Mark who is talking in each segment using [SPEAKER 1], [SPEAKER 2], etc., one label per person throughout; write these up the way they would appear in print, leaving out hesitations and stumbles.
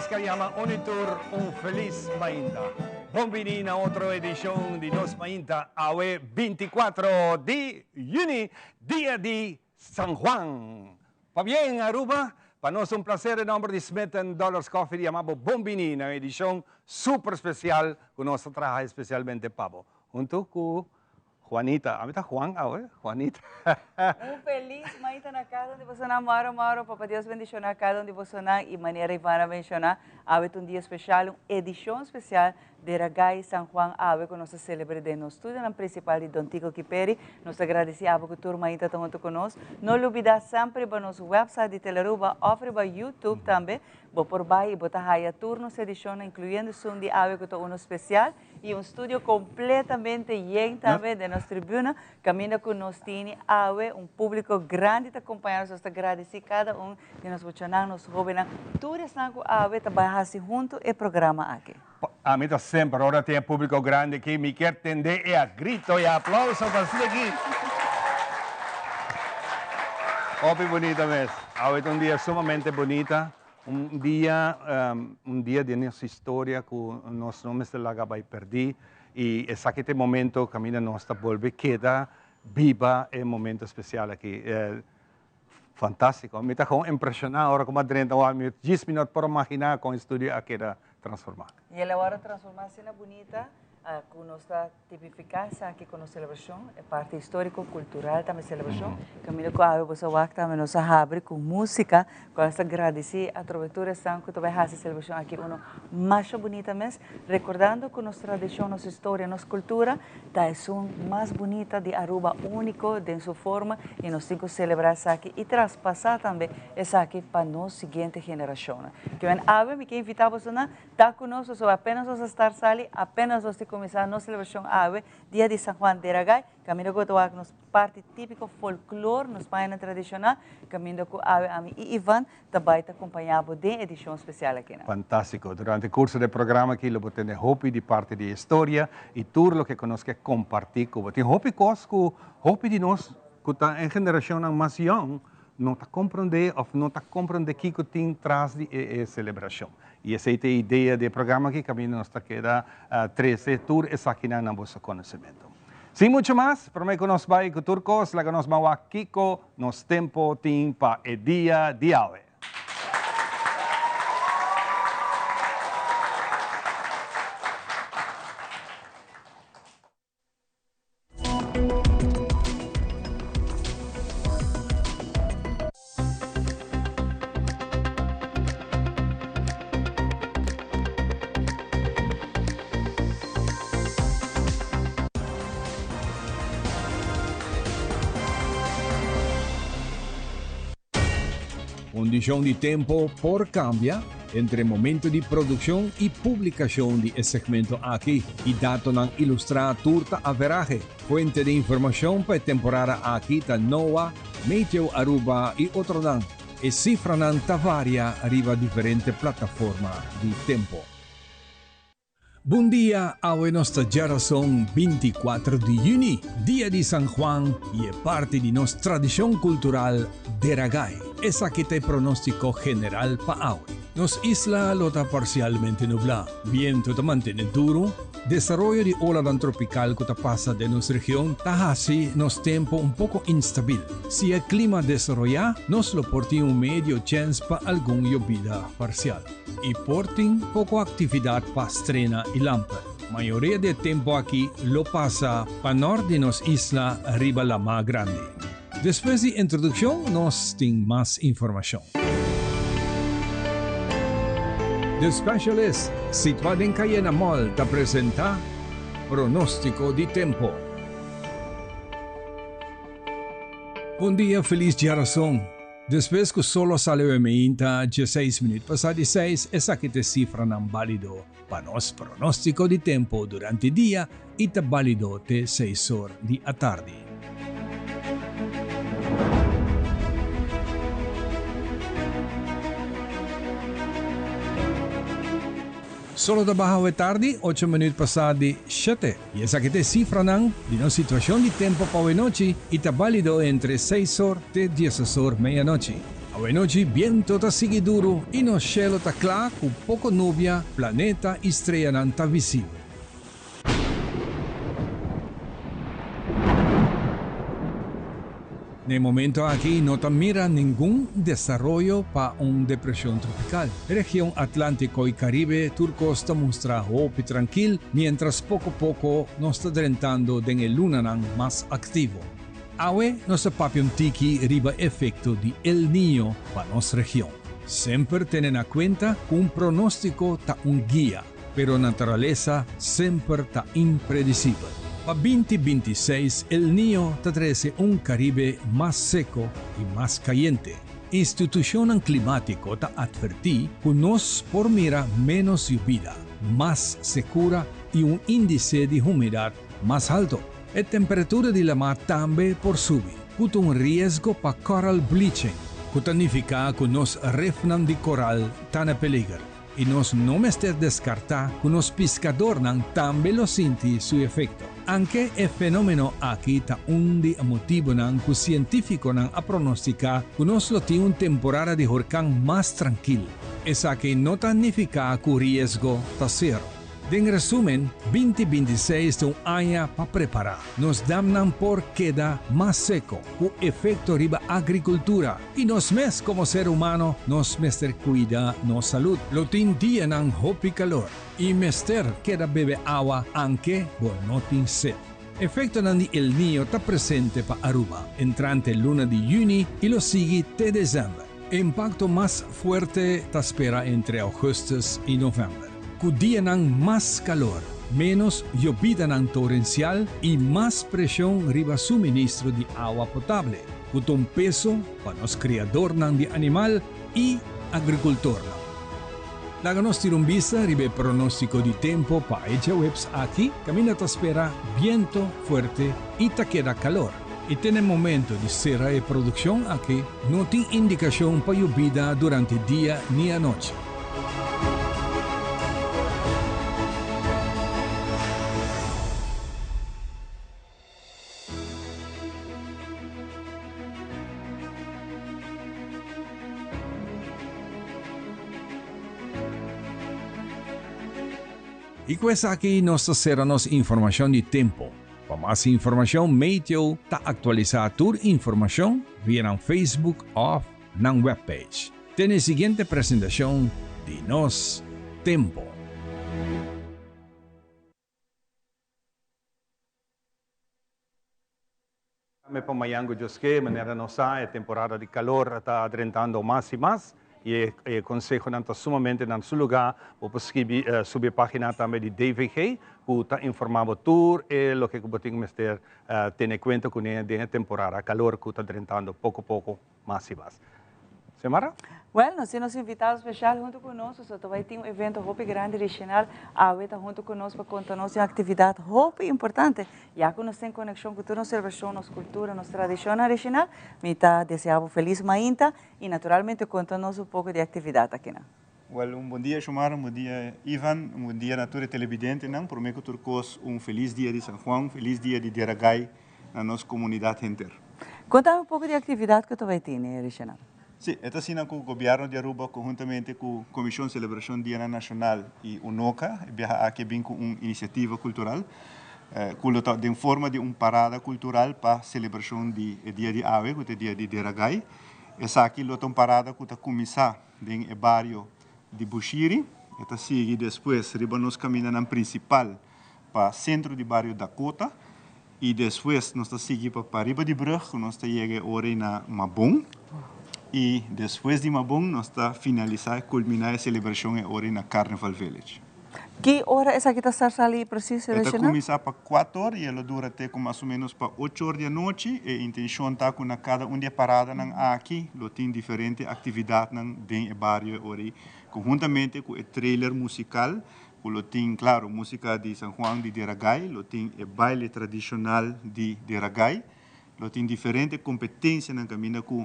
[SPEAKER 1] nos kier yama un y tur un feliz mainta. Bon bini na otro edicion di Nos Mainta awe 24 di juni, dia di San Juan. Pabien Aruba, pa nos un placer den nomber di Smith and Dollars Coffee di yama bo bon bini na un edicion super special cu nos ta traha especialmente pa bo. Hunto cu Juanita, ami ta Juan awe, Juanita.
[SPEAKER 2] Un felis mainta na cada un di bosonan, Mauro Mauro, Papa Dios bendiciona cada un di bosonan y manera Ivan a menciona, awe ta un dia special, un edicion special di Ragay San Juan awe cu nos ta celebra den nos studionan principal di Don Tico Kiperi. Nos ta gradici abo cu tur mainta ta hunto cu nos. No lubida semper riba nos website di Telearuba of riba YouTube tambe bo por bay y bo ta haya tur nos edicionnan incluyendo esun di awe cu ta uno special. Y un studio completamente yen tambe den nos tribuna, caminda cu nos tini awe un publico grandi ta acompaña nos, nos ta gradici cada un di nos muchanan, nos hobennan, tur esnan cu awe ta bay haci hunto e programa aki.
[SPEAKER 1] Ami ta semper ora tin e publico grandi aki, mi kier tende e a grito y aplauso pa asina aki. Hopi bunita mes. Awe ta un dia sumamente bunita. Un dia, un dia den nos historia ku nos no mester laga bai pèrdí i esaki ta e momento kaminda nos ta bolbe keda biba e momento spesial aki. Fantástiko. Mi ta gewoon impreshoná ora ku mi a drenta wak, mi djis mi no por imaginá kon e studio a keda transformá.
[SPEAKER 2] I el a wòrdu transformá asina bunita ku nos ta Tipifiká esaki ku nos selebrashon, e parti históriko, kultural tambe selebrashon. Kaminda ku awe boso a wak tambe nos a habri ku músika, ku nos ta gradisí atrobe tur esnan ku ta bai hasi selebrashon aki uno masha bunita mes, rekordando ku nos tradishon, nos historia, nos kultura ta esun mas bunita di Aruba, úniko den su forma i nos tin ku selebrá esaki i traspasá tambe esaki pa nos siguiente generashonnan. Kimen awe mi ke invitá bosonan Ta cu nos pasobra apenas nos a start sali, apenas nos tin cuminsa nos celebracion awe, dia di San Juan de Ragay, caminda cu ta wak nos parti tipico folklor, nos pañanan tradicional, caminda cu awe ami y Ivan ta bay ta compaña bo den edicion special akinan.
[SPEAKER 1] Fantastico. Durante curso di e programa aki lo bo tende hopi di parti di historia y tur loke cu nos ke comparti cu bo. Tin hopi cos cu hopi di nos cu ta e generacionnan mas young no ta comprende of no ta comprende kico tin tras di e celebracion. Y esey ta e idea di e programa aki caminda nos ta keda trece tur esakinan na boso conocimento. Sin mucho mas, prome cu nos bay cu tur cos, laga nos ban wak kico nos tempo tin pa e dia di awe.
[SPEAKER 3] Kondishon di tempo por kambia entre momento di produkshon i publikashon di e segmento aki i datonan ilustrá tur ta averahe. Fuente di informashon pa e temporada aki ta NOAA, Meteo Aruba i otronan. E sifranan ta varia riba diferente plataforma di tempo. Bon dia, awe nos ta djarason 24 di juni, dia di San Juan i e parti di nos tradishon kultural Deragai. Esaki ta e pronóstiko general pa awe. Nos isla lo ta parsialmente nublá, bientu ta mantene duru, desaroyo di olanan tropikal ku ta pasa den nos region ta hasi nos tempu un poko instabil. Si e klima desaroyá, nos lo por tin un medio chèns pa algun yobida parsial. I por tin poko aktividat pa strena i lamper. Mayoria di e tempu aki lo pasa pa nort di nos isla riba Lamá Grandi. Despues di introdukshon nos tin mas informashon. The Specialist, situá den Cayena Mall ta presentá Pronóstiko di Tempo. Bon dia, felis djarason. Despues ku solo a sali oe meinta dieseis minuut pasá di seis, esaki ta e sifranan bálido pa nos pronóstiko di tempu durante dia i ta bálido te seis or di atardi. Solo ta baha awe tardi, ocho minuut pasá di shete. I esaki ta e sifranan di nos situashon di tempu pa awe nochi i ta bálido entre seis or te dieses or meianochi. Awenochi biento ta sigui duro y nos cielo ta cla cu poco nubia, planeta y streanan ta visibel. Na e momento aki no ta mira ningun desaroyo pa un depresion tropical. Region Atlantico y Caribe tur cos ta mustra hopi trankil, mientras poco poco nos ta drentando den e lunanan mas activo. Awe nos ta papia un tiki riba efecto di El Niño pa nos region. Semper tene na cuenta cu un pronostico ta un guia, pero naturalesa semper ta impredicibel. Pa 2026 El Niño ta trece un Caribe mas seco y mas cayente. Institucionnan climatico ta adverti cu nos por mira menos yubida, mas secura y un indice di humedad mas halto. E temperatura di lama tambe por subi, cu ta un riesgo pa coral bleaching, cu ta nifica cu nos refnan di coral ta na peliger. Y nos no mester descarta cu nos piscadornan tambe lo sinti su efecto. Aunke e fenomeno aki ta un di e motibonan cu cientificonan a pronostica cu nos lo tin un temporada di horcan mas trankil, esaki no ta nifica cu riesgo ta cero. Den resumen, 2026 ta un aña pa prepara. Nos damnan por keda mas seco, cu efecto riba agricultura. Y nos mes como ser humano, nos mester cuida nos salud. Lo tin dianan hopi calor y mester keda bebe awa aunke bo no tin sed. Efectonan di El Niño ta presente pa Aruba entrante luna di juni y lo sigui te december. E impacto mas fuerte ta spera entre augustus y november, cu dianan mas calor, menos yobidanan torencial y mas presion riba suministro di awa potable, cu ta un peso pa nos criadornan di animal y agricultornan. Laga nos tira un bista riba e pronostico di tempo pa e djaweps aki, caminda ta spera biento fuerte y ta keda calor. Y te na e momento di cera e produccion aki, no tin indicacion pa yobida durante dia ni anochi. Y cu esaki nos ta cera nos informacion di tempo. Pa mas informacion Meteo ta actualisa tur informacion via nan Facebook of nan webpage. Te na e siguiente presentacion di Nos Tempo.
[SPEAKER 1] Tambe pa mañan cu Dios ke, manera nos sa e temporada di calor ta drentando mas y mas y e consehonan ta sumamente na su lugar. Bo por skibi subi e pagina tambe di DVG cu ta informa bo tur e loke cu bo tin mester tene cuenta cune den e temporada calor cu ta drentando poco poco mas y mas. Xiomara?
[SPEAKER 2] Well, nos tin nos invitado special hunto cu nos, so ta bay tin un evento hopi grandi regional, awe ta hunto cu nos pa conta nos di un actividad hopi importante, ya cu nos tin conexion cu tur nos celebracion, nos cultura, nos tradicionnan regional, mi ta desea bo feliz mainta y naturalmente conta nos un poco di e actividad akinan.
[SPEAKER 4] Well, un bon dia Xiomara, un bon dia Ivan, un bon dia na tur e televidentenan, prome cu tur cos un feliz dia di San Juan, feliz dia di Deragai na nos comunidad henter.
[SPEAKER 2] Conta un poco di e actividad cu ta bay tene, Richenal.
[SPEAKER 4] Sí, e ta asina cu Gobierno di Aruba conhuntamente cu Comision Celebracion Dianan Nacional y UNOCA e biaha aki a bin cu un iniciativa cultural cu lo ta den forma di un parada cultural pa celebracion di e dia di awe cu ta e dia di Deragai. Esaki lo ta un parada cu ta cuminsa den e bario di Bushiri, e ta sigui despues riba nos camindanan principal pa centro di bario Dakota y despues nos ta sigui pa pariba di brug cu nos ta yega e ora ey na Mabon y despues di Mabon nos ta finalisa y culmina e celebracion e ora ey na Carnival Village.
[SPEAKER 2] Ki ora esaki ta start sali precies,
[SPEAKER 4] E ta
[SPEAKER 2] Reginald?
[SPEAKER 4] cuminsa pa cuater or y e lo dura te cu mas o menos pa ocho or di anochi. E intencion ta cu na cada un di e paradanan aki lo tin diferente actividadnan den e bario e ora ey conhuntamente cu e trailer musical Ku lo tin, klaro, músika di San Juan di Deragai, lo tin e baile tradishonal di Deragai, lo tin diferente kompetensianan kaminda ku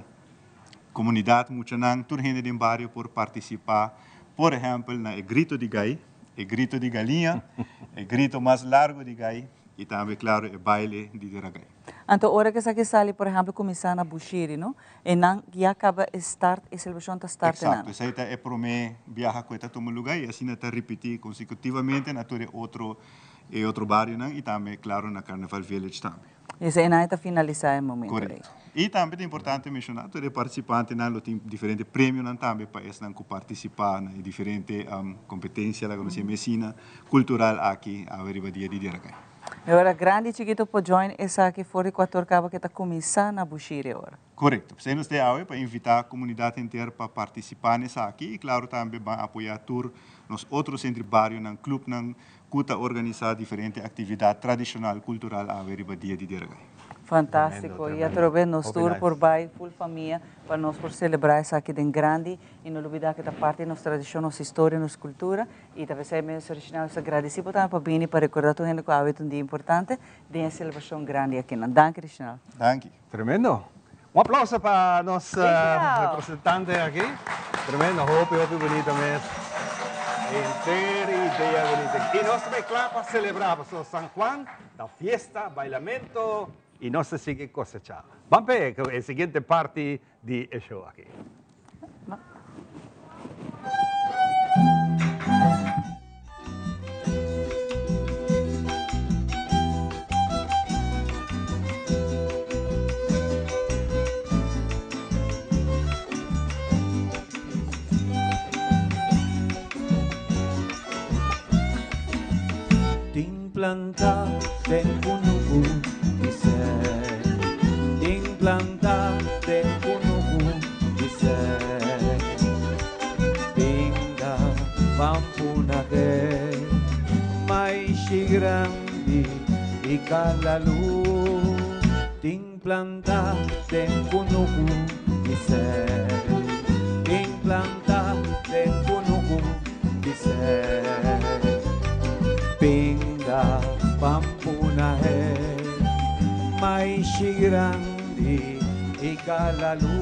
[SPEAKER 4] komunidat, muchanan, tur hende den bario por partisipá, por ehèmpel na e grito di gai, e grito di galiña, e grito mas largu di gai i tambe, klaro, e baile di Deragai.
[SPEAKER 2] Anto ora ku esaki sali, por ehèmpel, kuminsá na Bushiri, no? E nan ya kaba e start, e selebrashon ta start einan.
[SPEAKER 4] Eksakto, esei ta e promé biaha ku e ta tuma lugá i asina ta ripití konsekutivamente na tur e otro e otro barionan i tambe klaro na Carnival Village tambe.
[SPEAKER 2] I esei nan e ta finalisá e momento ei.
[SPEAKER 4] Korekto. I tambe ta importante menshoná tur e partisipantenan lo tin diferente premionan tambe pa esnan ku partisipá na e diferente kompetensia, laga nos yama asina, kultural aki awe riba dia di Derakai.
[SPEAKER 2] E ora grandi y chikito por join esaki for di Kuator Kaba ke ta kuminsá na Bushiri ora.
[SPEAKER 4] Korekto. P'esei nos ta awe pa invitá komunidat henter pa partisipá na esaki i klaro tambe ban apoyá tur nos otro sentri barionan, klupnan ku ta organisá diferente aktividat tradishonal, kultural awe riba dia di Deragai.
[SPEAKER 2] Fantástiko. I atrobe nos tur por bai ful famia pa nos por selebrá esaki den grandi i no lubidá ke ta parti di nos tradishon, nos historia, nos kultura. I ta p'esei mes Reginaldo ta gradisí bo tambe pa bini pa rekorda tur hende ku awe ta un dia importante den e selebrashon grandi akinan. Danki Reginaldo.
[SPEAKER 4] Danki.
[SPEAKER 1] Tremendo. Un aplauso pa nos representante aki. Tremendo, hopi hopi bunita mes. Henter idea bunita. I nos ta bai kla pa selebrá pasobra San Juan ta fiesta, bailamento i nos ta sigui kosechá. Ban p'e ku e siguiente parti di e show aki.
[SPEAKER 5] Tin planta den kunuku di sèt. Tin planta den kunuku di sèt. Pinga pampunahe, maishi grandi i kalalu. Tin planta den kunuku di sèt. Tin planta den kunuku di sèt. Pinga pampunahe, maishi grandi i kalalu.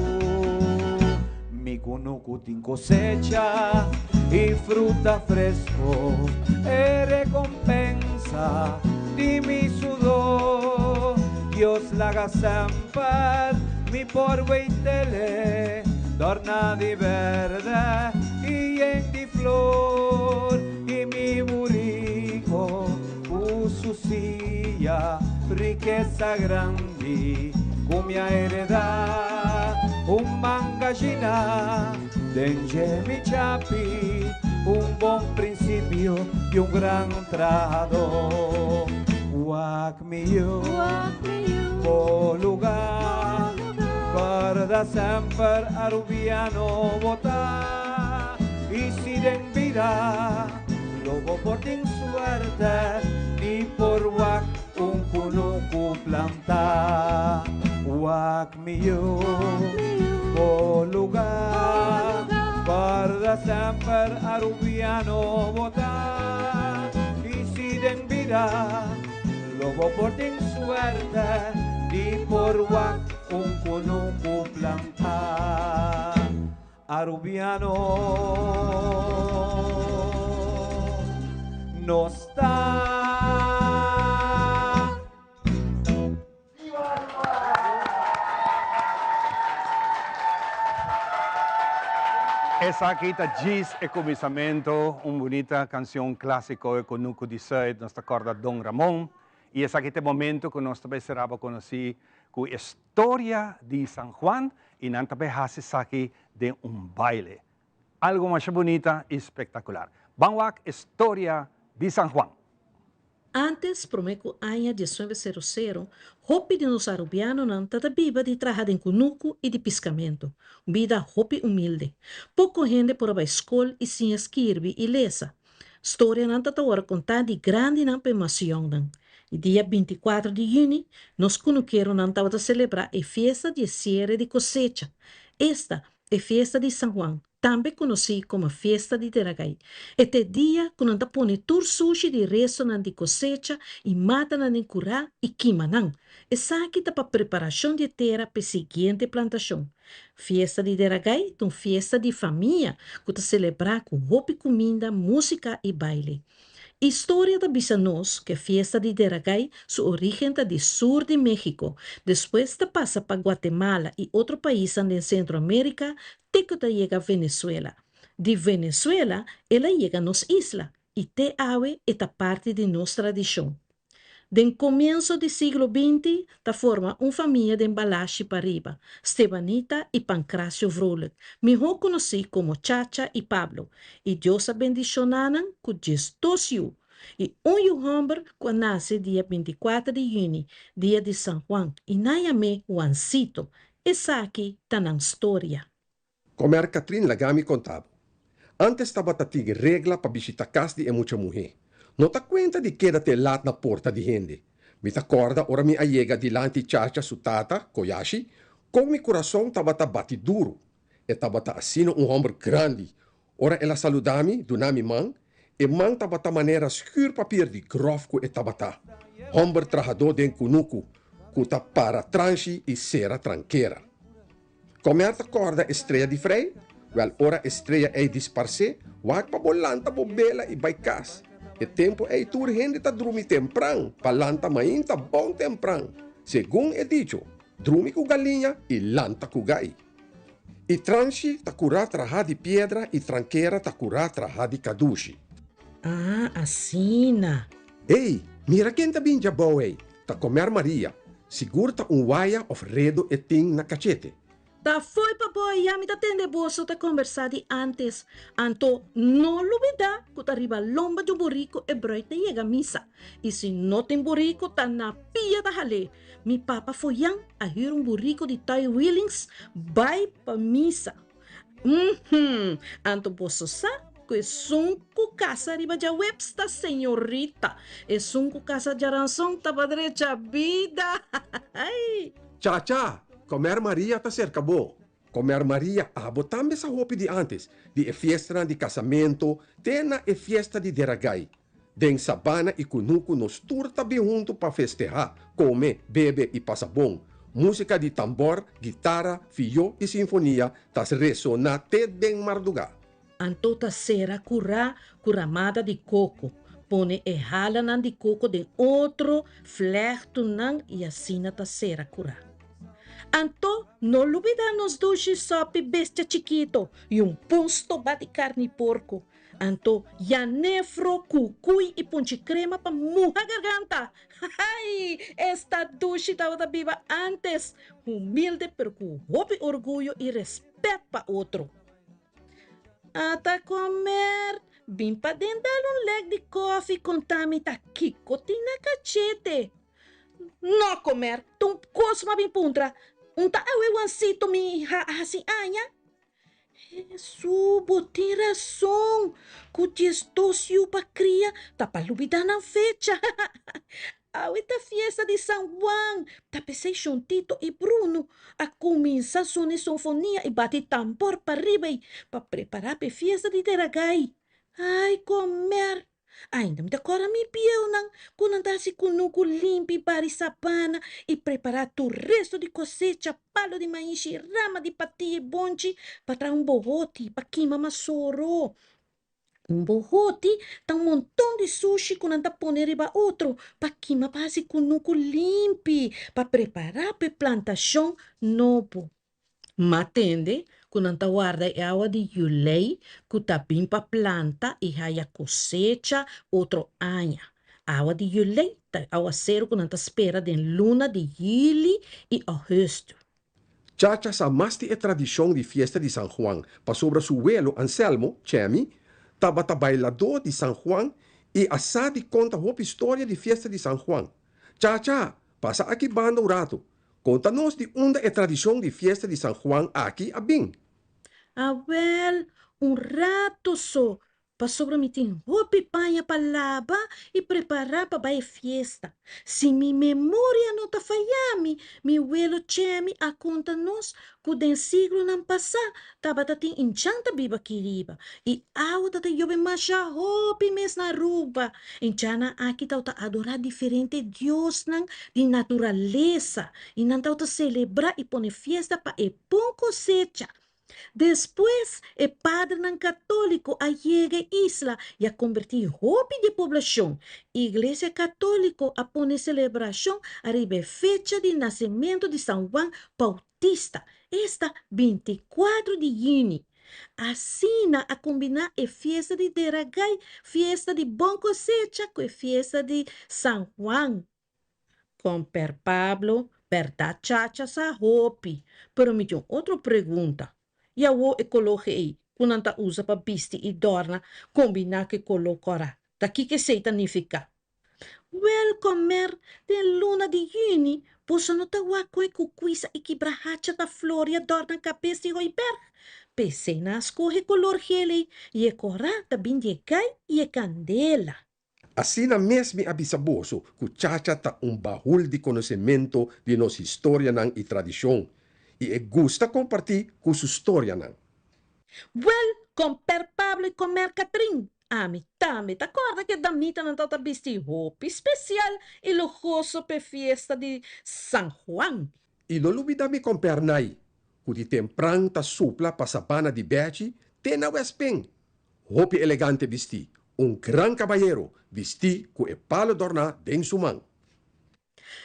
[SPEAKER 5] Mi kunuku tin kosecha i fruta fresko, e rekompensa di mi sudó. Dios laga semper mi por weitele, dòrna di bèrdè i yen di flor. I mi buriko ku su sia, rikesa grandi ku mi a heredá. Un mangashina den dje mi chapi, un bon prinsipio di un gran trahadó. Wak mi yu, bo lugá, kòrda semper Arubiano bo ta. I si den bida lo bo por tin suerte di por wak un kunuku plantá. Wak mi yu, bo lugá, kòrda semper Arubiano bo ta. I si den bida lo bo por tin suerte di por wak un kunuku plantá. Arubiano nos ta.
[SPEAKER 1] Esaki ta djis e kuminsamentu, un bunita kansion klásiko e Kunuku di Sùit, nos ta kòrda Don Ramon. I esaki ta e momentu ku nos ta bai sera bo konosí ku e storia di San Juan i nan ta bai hasi esaki den un baile. Algo masha bunita i spektakular. Ban wak e storia di San Juan.
[SPEAKER 6] Antes, promé ku aña diesnuebe sero sero, hopi di nos arubianonan ta ta biba di traha den kunuku i di piskamentu, un bida hopi humilde. Poko hende por a bai skol i siña skirbi i lesa. Storianan ta ta wòrdu kontá di grandinan pa e mas yòngnan. E dia bintikuatro di yüni, nos kunukeronan tabata selebrá e fiesta di e siere di kosecha, esta, e fiesta di San Juan, tambe konosí komo fiesta di Deragai. E ta e dia ku nan ta pone tur sushi di restonan di kosecha i matanan den kurá i kima nan. Esaki ta pa preparashon di e tera pa e siguiente plantashon. Fiesta di Deragai ta un fiesta di famia ku ta selebrá ku hopi kuminda, músika i baile. Historia ta bisa nos ku fiesta di Deragai su origen ta di sur di Mexico, despues ta pasa pa Guatemala i otro paisnan den Centroamérica, te ku ta yega Venezuela. Di Venezuela, el a yega nos isla, i te awe e ta parti di nos tradishon. Den komienso di siglo 20 ta forma un famia den Balashi pariba, Stebanita i Pancracio Vrolijk, mihó konosí komo Chacha i Pablo, i Dios a bendishoná nan ku 12 yu, i un yu hòmber ku a nase dia 24 di yüni, dia di San Juan, i nan yam'é Juancito. Esaki ta nan storia.
[SPEAKER 7] Komer Catrin, lagami konta bo. Antes tabata tin regla pa bishitá kas di e mucha muhé. No ta kuenta di keda te lat na porta di hende. Mi ta kòrda ora mi a yega dilanti Chacha su tata, Koyashi, kon mi kurason tabata bati duru. E tabata asina un hòmber grandi. Ora el a saludá mi, duna mi man, e man tabata manera schuurpapier di gròf ku e tabata. Hòmber trahadó den kunuku, ku ta para transhi i sera trankera. Komer ta kòrda e strea di Frei? Wèl, ora e strea ei disparsé, wak pa bo lanta bo bela i bai kas. E tempu ei tur hende ta drumi tempran pa lanta mainta bon tempran. Segun e dicho, drumi ku galiña i lanta ku gai. I transhi ta kurá trahá di piedra i trankera ta kurá trahá di kadushi.
[SPEAKER 6] Ah, asina.
[SPEAKER 7] Ei, mira ken ta bin djabou ei, ta Komer Maria. Sigur ta un waya of redo e tin na kachete.
[SPEAKER 6] Ta foi pa bo ya mi ta tende boso ta kombersá di antes. Anto no lubidá ku ta riba lomba di un buriku e bruid ta yega misa. I si no tin buriku ta na pia ta hal'é. Mi papa Foyan a hür un buriku di Toy Wheelings bai pa misa. Uhmm, anto boso sa ku esun ku kasa riba djaweps ta señorita, esun ku kasa djaranson ta pa drecha bida. Ai!
[SPEAKER 7] Chacha, Komer Maria ta serka bo. Komer Maria, abo tambe sa hopi di antes, di e fiestanan di kasamento te na e fiesta di Deragai. Den sabana i kunuku nos tur ta bin huntu pa festehá, kome, bebe i pasa bon. Músika di tambor, gitara, fió i sinfonia ta resoná te den mardugá.
[SPEAKER 6] Anto ta sera kurá ku ramada di koko, pone e halanan di koko den otro, flègtunan i asina ta sera kurá. Anto no lubidá nos dushi sòpi bestia chikito i un bon stobá di karni porko. Anto Janefro, Cucuy i Punchi Crema pa muha garganta! Hai! Esta dushi tabata biba antes! Humilde pero cu hopi orguyo i respet pa otro. Ata comer! Bin paden dal un lek di kofi conta mi ta kico tin na cachete. No comer! Ta un cos m'a bin puntra. Un ta awe Juancito mi ha haci aña? Hesu, bo tin rason ku 12 yu pa kria ta pa lubidá nan fecha. Awe ta fiesta di San Juan, ta p'esei Shon Tito i Bruno a kuminsá sone sonfonia i bati tambor pa riba ei pa prepará p'e fiesta di Deragai. Ai, komer! Ainda mi ta kòrda mi bieunan ku nan ta hasi kunuku limpi, bari sabana i prepará tur resto di kosecha, palu di maishi, rama di patia i bonchi pa traha un bohoti pa kima masoro. Un bohoti ta un monton di sushi ku nan ta pone riba otro pa kima pa hasi kunuku limpi pa prepará pa e plantashon nobo. M'a tende ku nan ta warda e awa di yulei ku ta bin pa planta i haya kosecha otro aña. Awa di yulei ta e awaseru ku nan ta spera den luna di yüli i ougùstùs.
[SPEAKER 7] Chacha sa mas di e tradishon di fiesta di San Juan pasobra su welo Anselmo, Chemi, tabata bailadó di San Juan i a sa di konta hopi storia di fiesta di San Juan. Chacha, pasa aki banda un ratu. Konta nos di unda e tradishon di fiesta di San Juan aki a bin.
[SPEAKER 6] Awel, un rato so, pasobra mi tin hopi paña pa laba i prepará pa bai e fiesta. Si mi memoria no ta fayá mi, mi welo Chemi a konta nos ku den siglonan pasá tabata tin inchan ta biba aki riba i awa ta ta yobe masha hopi mes na Aruba. Inchannan aki tabata adorá diferente diosnan di naturalesa i nan tabata selebrá i pone fiesta pa e bon kosecha. Despues e padrenan katóliko a yega e isla i a kombertí hopi di e poblashon. Iglesia Katóliko a pone selebrashon ariba e fecha di nasementu di San Juan Bautista, esta 24 di yüni. Asina a kombiná e fiesta di Deragai, fiesta di bon kosecha, ku e fiesta di San Juan. Comper Pablo, Berdad Chacha sa hopi, pero mi tin un otro pregunta. Y awo e color ei cu nan ta usa pa bisti y dorna combina cu e color cora, ta kico esey ta nifica? Wel comer, den luna di juni boso no ta wak con e cucuisa y kibrahacha ta floria dorna cabes di Hooiberg? P'esey nan a scoge e color geel ei y e cora ta bin di e gai y e candela.
[SPEAKER 7] Asina mes mi a bisa boso ku Chacha ta un bahul di konosementu di nos historianan i tradishon i e gusta kompartí ku su storianan.
[SPEAKER 6] Wèl, komper Pablo i komer Katrin, ami tambe ta kòrda ku e damitanan tabata bisti hopi spesial i luhoso p'e fiesta di San Juan.
[SPEAKER 7] I no lubidá mi komper Nay, ku di tempran ta supla pa sabana di Bèchi te na Westpen. Hopi elegante bistí, un gran kabayero bistí ku e palo dòrná den su man.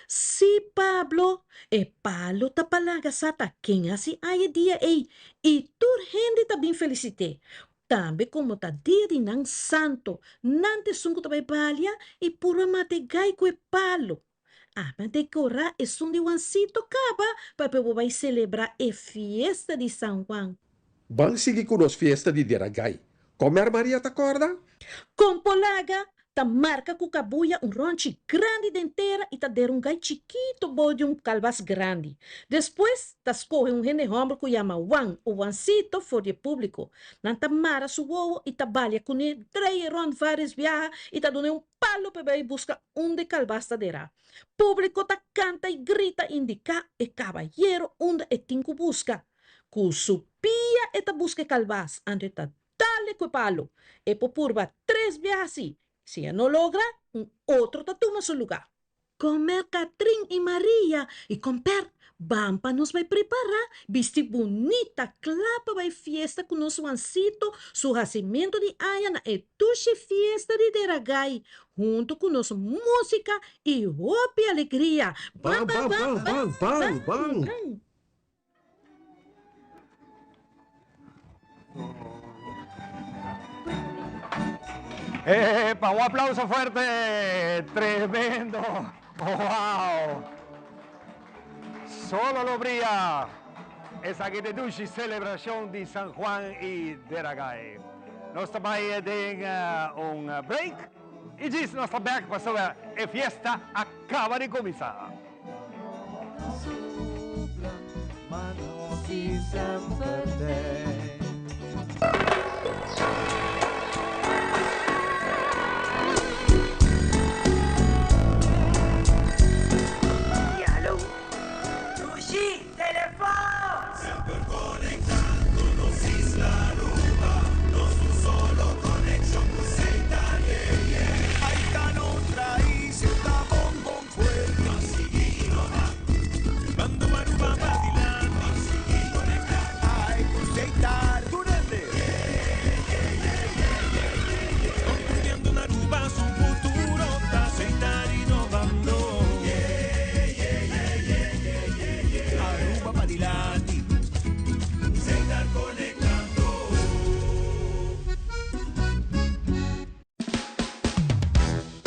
[SPEAKER 6] Sí, Pablo, e palo ta pa laga sa ta ken hasi ai e dia ei, i tur hende ta bin felisit'é. Tambe komo ta dia di nan santo, nan ta esun ku ta bai balia i purba mata e gai ku e palo. Ami a dekorá esun di Juancito kaba pa e pueblo bai selebrá e fiesta di San Juan.
[SPEAKER 7] Ban sigui ku nos fiesta di Deragai. Komer Maria ta kòrda?
[SPEAKER 6] Kon por laga ta marka ku kabuya un rònchi grandi den tera i ta dera un gai chikito bou di un kalbas grandi. Despues ta skohe un hende hòmber ku yama Juan o Juancito for di e públiko. Nan ta mara su wowo i ta balia kuné drei e rònt vários biaha i ta dun'é un Palo pa bai buska unda e kalbas ta derá. Públiko ta kanta i grita indiká e kabayero unda e tin ku buska. Ku su pia e ta buska e kalbas, anto e ta dal e ku e palo. E por purba tres biaha si. Si e no logra, un otro ta tuma su lugá. Komer Katrin i Maria i Komper Ban pa nos bai prepará, bisti bunita, kla pa bai fiesta ku nos Juancito su hasimentu di aña na e dushi fiesta di Deragai, huntu ku nos músika i hopi alegria.
[SPEAKER 7] Ban, ban, ban, ban, ban, ban!
[SPEAKER 1] Epa, un aplauso fuerte. Tremendo. Wow. Solo lo brilla. Esaki ta dushi celebracion di San Juan y Deragai. Nos ta bay den un break y djis nos ta back pasobra e fiesta a caba di cuminsa.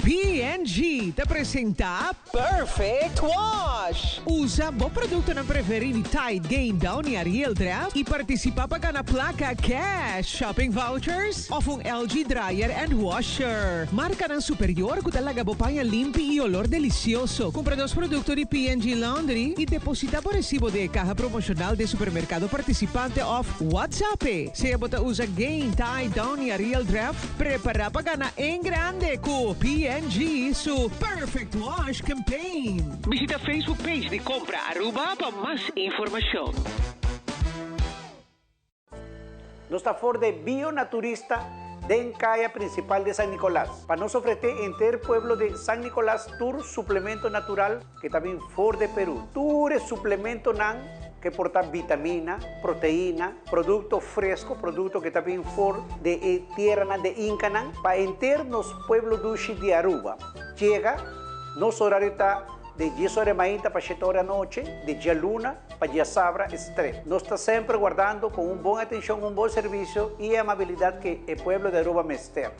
[SPEAKER 8] P&G ta presenta Perfect Wash! Usa bo productonan preferi di Tide, Gain, Downy, Ariel, Dreft y participa pa gana placa cash, shopping vouchers of un LG dryer and washer. Marcanan superior cu ta laga bo paña limpi y olor delicioso. Cumpra nos producto di P&G Laundry y deposita bo recibo den e caha promocional den supermercado participante of WhatsApp-e. Sea bo ta usa Gain, Tide, Downy, Ariel, Dreft, Prepara pa gana en grande cu P&G su Perfect Wash Campaign. Bishita Facebook page di Compra Aruba pa mas informacion.
[SPEAKER 9] Nos ta for de Bio Naturista den caya principal de San Nicolas pa nos ofrece enter pueblo de San Nicolas tur suplemento natural que ta bin for de Peru. Tur e suplementonan. Cu por ta vitamina, proteina, producto fresco, producto cu ta bin for di e teranan di Incanan pa henter nos pueblo dushi di Aruba. Yega, nos horario ta di dies ora di mainta pa shete ora di anochi, di djaluna pa djasabra estret. Nos ta semper wardando cu un bon atencion, un bon servicio y e amabilidad cu e pueblo di Aruba mester.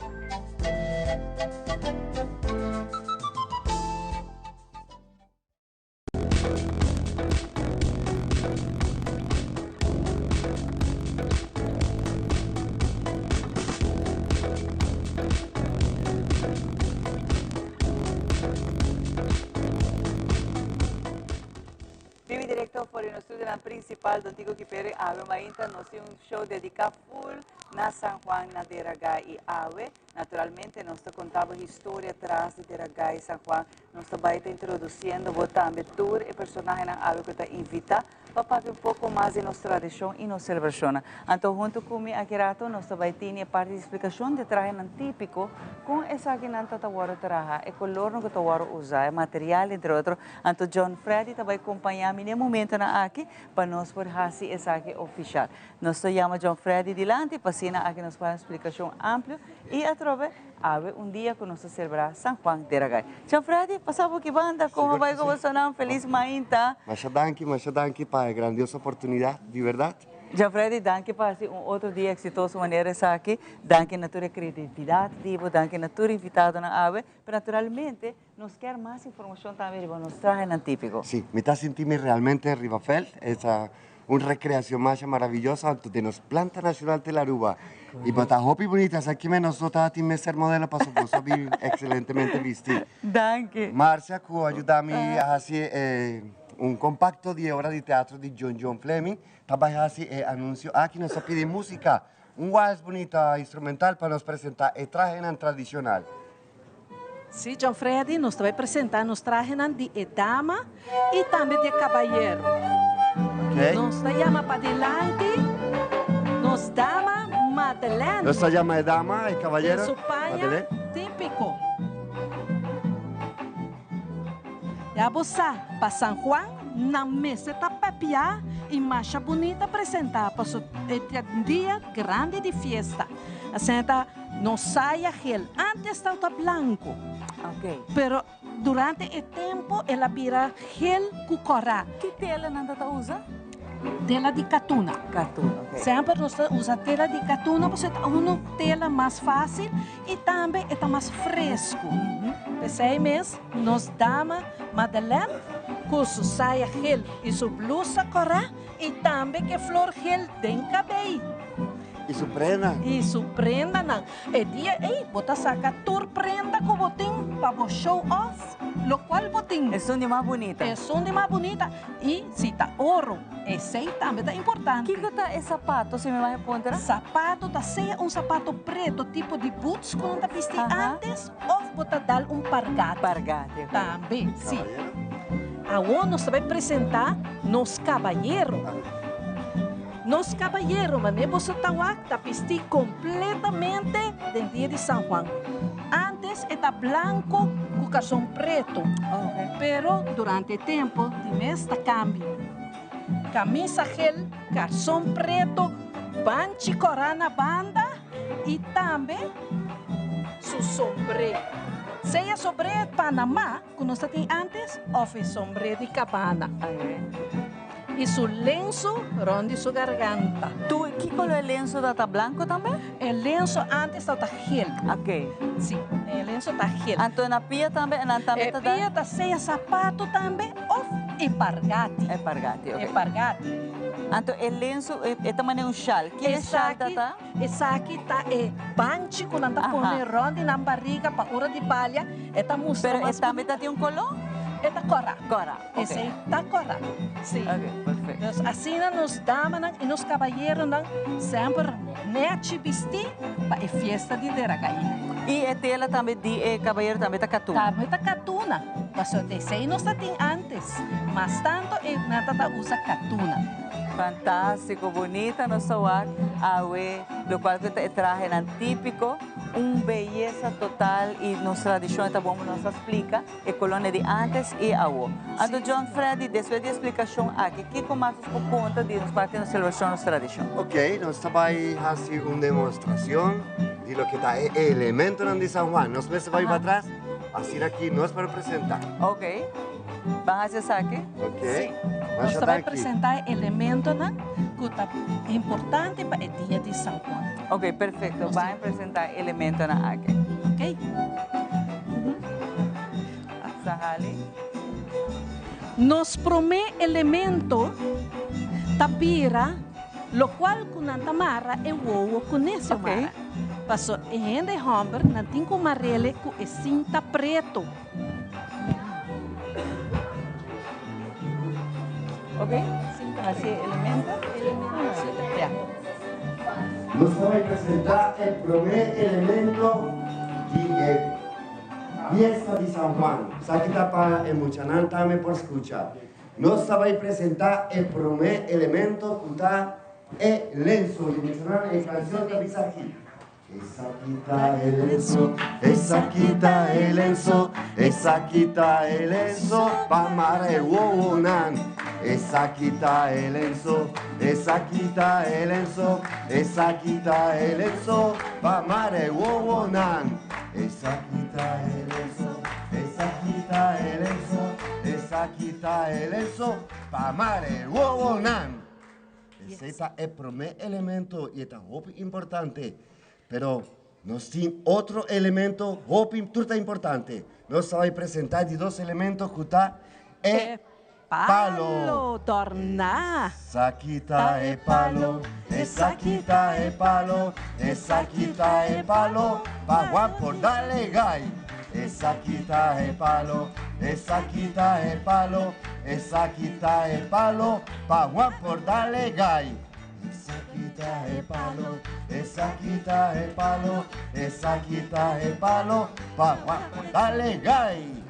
[SPEAKER 2] Bibi directo for di nos studionan principal Don Tico Kipere awe mainta nos tin un show dedica full na San Juan na Deraga y awe naturalmente nos ta conta bo historia tras di Deraga y San Juan. Nos ta bai ta introduciendo bo tambe tur e personahenan awe cu ta invita pa papia un poco mas di nos tradicion y nos celebracionnan. Anto hunto cu mi aki rato nos ta bai tini e parti di explicacion di e trahenan tipico, con esakinan ta ta wordo traha, e colornan cu ta wordo usa, e material entre otro. Anto John Freddy ta bai compaña mi n'e momentonan aki pa nos por haci esaki oficial. Nos ta yama John Freddy dilanti pa asina aki nos por haci un explicacion amplio y atrobe Awe un dia cu nos ta celebra San Juan de Ragay. Chan Freddy, pasa bo ki banda, como bay cu bosonan? Feliz mainta.
[SPEAKER 10] Masha danki, masha danki pa e grandioso oportunidad, di berdad.
[SPEAKER 2] Chan Freddy, danki pa haci un otro dia exitoso manera esaki. Danki na tur e creatividad di bo, danki na tur invitadonan awe. Pero naturalmente nos kier mas informacion tambe riba nos trahenan tipico.
[SPEAKER 10] Si, mi ta sinti mi realmente riba veld. Esa Un recreacion masha maravilloso anto den nos planta nacional te la Aruba. Y bo ta hopi bunita, sa kime nos no tabatin mester modelo paso bo sa bin excelentemente bisti.
[SPEAKER 2] Danki.
[SPEAKER 10] Marcia cu a yuda mi a haci e un compacto di e obra di teatro di John John Fleming ta bay haci e anuncio aki. Nos a pidi musica, un wals bunita instrumental pa nos presenta e trahenan tradicional.
[SPEAKER 6] Sí, John Freddy, nos ta bai presenta nos trahenan di e dama y tambe di e cabayero.
[SPEAKER 10] Okay.
[SPEAKER 6] Nos ta yama padilanti nos dama Madeleine.
[SPEAKER 10] Nos ta yama e dama, e cabayero.
[SPEAKER 6] Den su paña
[SPEAKER 10] Madeleine.
[SPEAKER 6] típico. Ya bo sa, pa San Juan nan mester ta pepia y masha bunita presenta paso e ta dia grandi di fiesta. Asina ta. No saya gel. Antes tabata blanco. Pero durante e tempo el a bira gel cu cora.
[SPEAKER 2] Ki tela nan ta ta usa?
[SPEAKER 6] Tela di catuna.
[SPEAKER 2] Catuna, ok.
[SPEAKER 6] Semper nos ta usa tela di catuna pasobra ta uno tela mas facil y tambe e ta mas fresco. P'esey mes nos dama Madeleine cu su saya gel y su blusa cora y tambe cu e flor gel den cabey.
[SPEAKER 10] I su prenda.
[SPEAKER 6] I su prendanan. E dia ei bo ta saka tur prenda ku bo tin pa bo show off lokual bo tin.
[SPEAKER 2] Esun di mas bunita.
[SPEAKER 6] Esun di mas bunita. I si ta oro, esei tambe ta importante.
[SPEAKER 2] Kiko ta e sapato si mi mag e puntra?
[SPEAKER 6] Sapato ta sea un sapato preto tipo di boots ku nan ta bisti antes of bo ta dal un pargati.
[SPEAKER 2] Pargati, ok.
[SPEAKER 6] Tambe, si. Awor nos ta bai presenta nos kabayero. Nos kabayero mané boso ta wak ta bistí kompletamente den dia di San Juan. Ántes e ta blanko ku karson pretu, pero durante e tempu di mes ta kambia. Kamisa gel, karson pretu, banchi kòrá na banda i tambe su sombré. Sea sombré Panamá ku nos ta tin ántes òf e sombré di kabana. I su lenso rond di su garganta.
[SPEAKER 2] Tu, ki color e lenso ta? Ta blanco tambe?
[SPEAKER 6] E lenso antes tabata gel.
[SPEAKER 2] Ok.
[SPEAKER 6] Si, e lenso ta gel.
[SPEAKER 2] Anto na pia tambe, nan tambe ta da?
[SPEAKER 6] E pia ta sea sapato tambe of e pargati.
[SPEAKER 2] E pargati, ok.
[SPEAKER 6] E pargati.
[SPEAKER 2] Anto e lenso, e ta manera un shal. Ki e shal ta ta?
[SPEAKER 6] Esaki ta e banchi ku nan ta pone rond di nan bariga pa ora di balia e ta mustra
[SPEAKER 2] Pero
[SPEAKER 6] mas
[SPEAKER 2] e tambe
[SPEAKER 6] bunita.
[SPEAKER 2] ta tin un color?
[SPEAKER 6] E ta kòrá.
[SPEAKER 2] Kòrá, ok.
[SPEAKER 6] Esei ta kòrá, si.
[SPEAKER 2] Ok, perfecto.
[SPEAKER 6] Dus asina nos damanan i nos kabayeronan semper nèchi bistí pa e fiesta di Deragaina.
[SPEAKER 2] I e tela tambe di e kabayero tambe ta katuna?
[SPEAKER 6] Tambe ta katuna, pasobra esei nos ta tin ántes. Mas tantu e nan ta ta usa katuna.
[SPEAKER 2] Fantástico, bunita nos ta wak awe, locual cu ta e trahenan típico. Un beyesa total y nos tradicion ta bon nos a splica e colonia di antes y awo. Anto John Freddy despues di e splicacion aki kico mas nos por conta di nos parti nos celebracion nos tradicion?
[SPEAKER 10] Ok, nos ta bay haci un demostracion di loke ta e elementonan di San Juan. Nos mester bay patras, asina aki nos por presenta.
[SPEAKER 2] Ok, ban haci esaki.
[SPEAKER 10] Ok,
[SPEAKER 6] Sí,
[SPEAKER 10] masha
[SPEAKER 6] nos ta bay
[SPEAKER 10] danki.
[SPEAKER 6] presenta e elementonan cu ta importante pa e dia di San Juan.
[SPEAKER 2] Ok, perfecto. Ban presenta e elementonan aki.
[SPEAKER 6] Ok.
[SPEAKER 2] Sahali.
[SPEAKER 6] Nos prome elemento ta bira locual cu nan ta mara e wowo cune, Xiomara. Paso e hende homber nan tin cu marele cu e cinta preto.
[SPEAKER 2] Ok, así elemento. Ya.
[SPEAKER 10] Nos ta bai presenta e prome elemento di e fiesta di San Juan. Esaki ta pa e muchanan tambe por scucha. Nos ta bai presenta e prome elemento cu ta e lenso. Y muchanan e cancion ta bisa aki. Esaki ta e lenso, esaki ta e lenso, esaki ta e lenso pa mara e wowonan. Esaki ta e lenso, esaki ta e lenso, esaki ta e lenso pa mara e wowonan. Esaki ta e lenso, esaki ta e lenso, esaki ta e lenso pa mara e wowonan. Esei ta e promé elemento i e ta hopi importante. Pero nos tin otro elemento hopi tur ta importante. Nos ta bai presentá e di dos elemento ku ta e palo.
[SPEAKER 6] Palo dòrná.
[SPEAKER 10] Esaki ta e palo, esaki ta e palo, esaki ta e palo pa Juan por dale gai. Esaki ta e palo, esaki ta e palo, esaki ta e palo pa Juan por dale gai. Esaki ta e palo, esaki ta e palo, esaki ta e palo pa Juan por dale gai.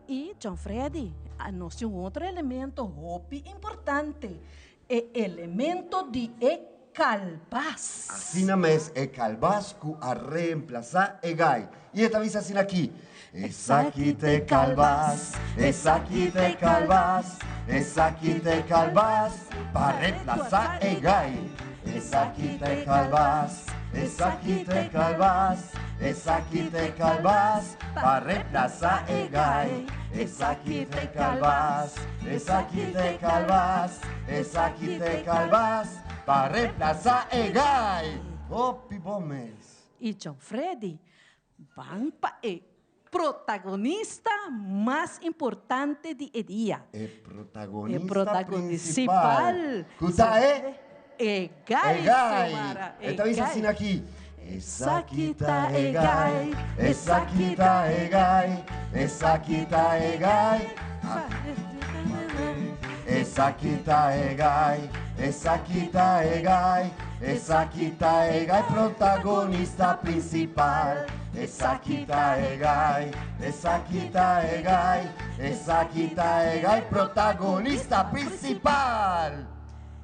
[SPEAKER 6] Y John Freddy, nos tin un otro elemento hopi importante, e elemento di e Kalbas.
[SPEAKER 10] Asina mes e kalbas ku a reemplasá e gai. I e ta bisa asina aki, Esaki ta e kalbas, esaki ta e kalbas, esaki ta e kalbas pa reemplasá e gai. Esaki ta e kalbas, esaki ta e kalbas, esaki ta e kalbas pa reemplasá e gai. Esaki ta e kalbas, esaki ta e kalbas, esaki ta e kalbas. Pa reemplasa e gai. Hopi bon mes.
[SPEAKER 6] I John Freddy ban pa e protagonista mas importante di e dia.
[SPEAKER 10] E protagonista principal. Cu ta e?
[SPEAKER 6] E gai,
[SPEAKER 10] E gai.
[SPEAKER 6] Xiomara,
[SPEAKER 10] E ta bisa asina aki.
[SPEAKER 6] Esaki ta e gai,
[SPEAKER 10] Esaki ta e gai, esaki ta e gai. Esaki ta e gai, esaki ta e gai, esaki ta e gai protagonista principal. Esaki ta e gai, esaki ta e gai, esaki ta e gai protagonista principal.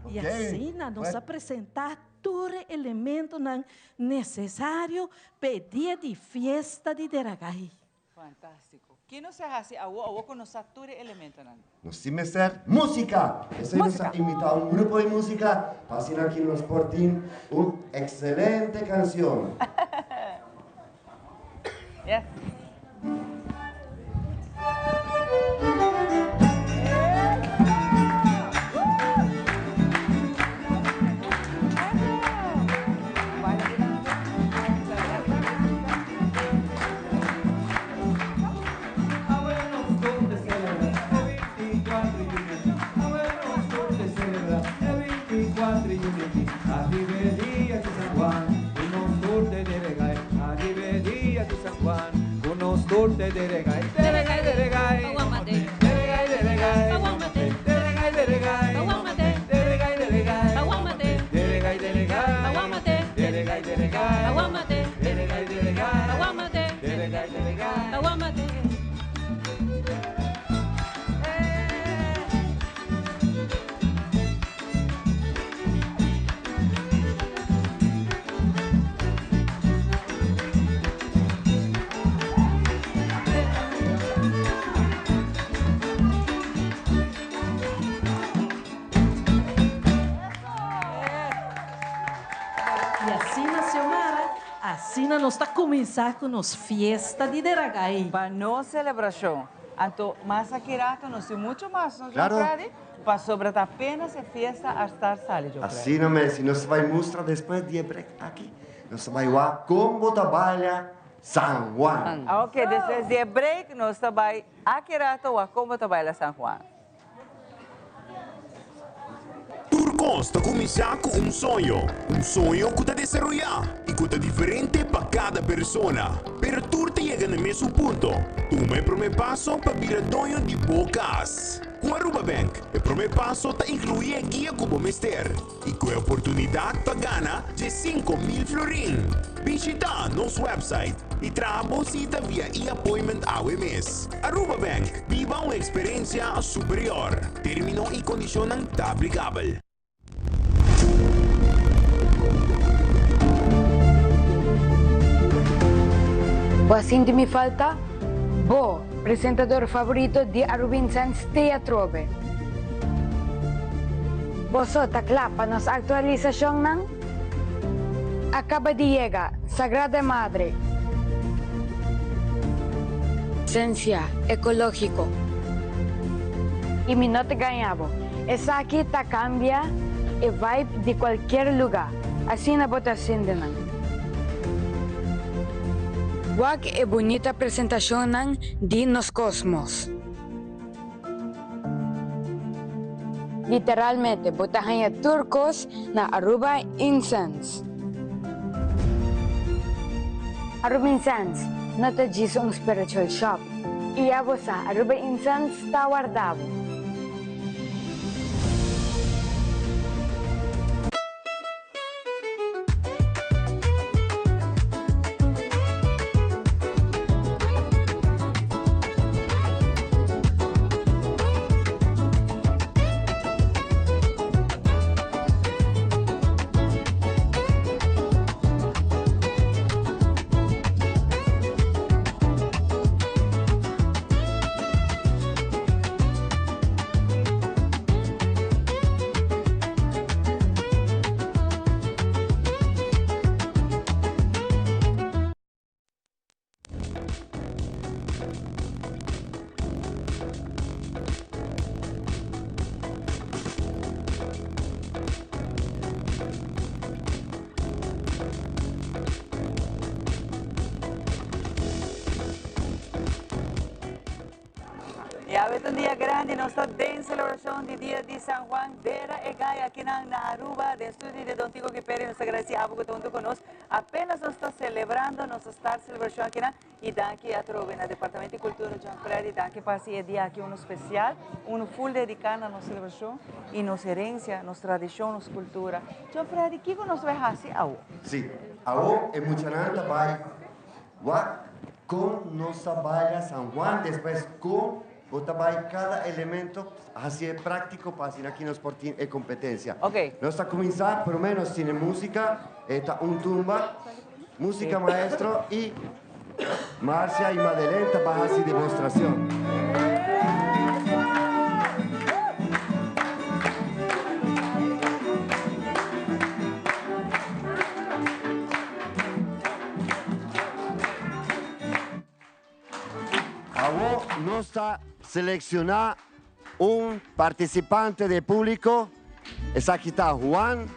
[SPEAKER 6] Y asina nos a presenta tur e elementonan necesario p'e dia di fiesta di Deragai.
[SPEAKER 2] Fantástiko. Ke nos a hasi awo awo ku nos sa tur e elementonan?
[SPEAKER 10] Nos tin mester músika! Esei nos a invitá un grupo di músika pa asina aki nos por tin un ekselente kansion.
[SPEAKER 2] Yes.
[SPEAKER 6] Asina nos ta kuminsá ku nos fiesta di Deragai.
[SPEAKER 2] Pa nos selebrashon. Anto mas aki rato nos tin mucho mas, no John
[SPEAKER 10] Claro.
[SPEAKER 2] Freddy? Pasobra ta apenas e fiesta a start sali, John Freddy.
[SPEAKER 10] Asina mes, si nos ta bai mustra despues di e break aki, nos ta bai wak kon bo ta baila San Juan.
[SPEAKER 2] Ok, despues di e break nos ta bai aki rato wak kon bo ta baila San Juan.
[SPEAKER 11] Tur kos ta kuminsá ku un soño, un soño ku ta desaroyá i ku ta diferente pa kada persona. Pero tur ta yega na mesun punto, tuma e promé paso pa bira doño di bo kas. Ku Aruba Bank, e promé paso ta inkluí e guia ku bo mester i ku e oportunidat pa gana 15,000 florin. Bishitá nos website i traha bo sita via e-appointment awe mes. Aruba Bank, biba un eksperensia superior. Término i kondishonnan ta aplikabel.
[SPEAKER 12] Bo a sinti mi falta? Bo, presentador favorito di Arubin Sense t'ei atrobe. Boso ta kla pa nos aktualisashonnan? A kaba di yega Sagrada Madre. Sensia ekológiko. I mi no ta gaña bo. Esaki ta kambia e vibe di kualkier lugá. Asina bo ta sinti nan. Wak e bunita presentashonnan di nos kosmos. Literalmente bo ta haña tur kos na Aruba Incense. Aruba Incense no ta djis un spiritual shop. I ya bo sa, Aruba Incense ta warda bo.
[SPEAKER 2] Y awe ta un dia grandi, nos ta den celebracion di dia di San Juan Dera e Gai akinan na Aruba, den studio di Don Tico Giperi. Nos ta agradeci abo cu ta hunto cu nos. Apenas nos ta celebrando nos start celebracion akinan y danki atrobe na Departamento di Cultura John Freddy, danki pa haci e dia aki uno special, uno full dedica na nos celebracion y nos herencia, nos tradicion, nos cultura. John Freddy, kico nos bay haci awo?
[SPEAKER 10] Si, awo e muchanan ta bay Wak kon nos ta baila San Juan, despues kon bo ta bai kada elemento hasié práktiko pa asina ki nos por tin e kompetensia. Nos ta kuminsá, promé nos tine músika, e ta un tumba, músika maestro i Marcia i Madeleine ta bai hasi demostrashon. Awo nos ta selecciona un participante de publico. Esaki ta Juan.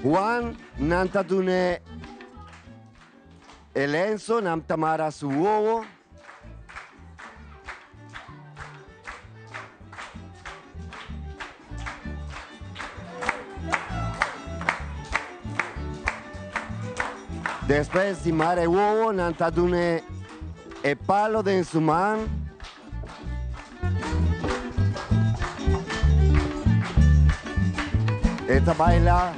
[SPEAKER 10] Juan, nan ta dune e lenso, nan ta mara su wowo. Despues di mara e wowo, nan ta dun'e e palo den su man. E ta baila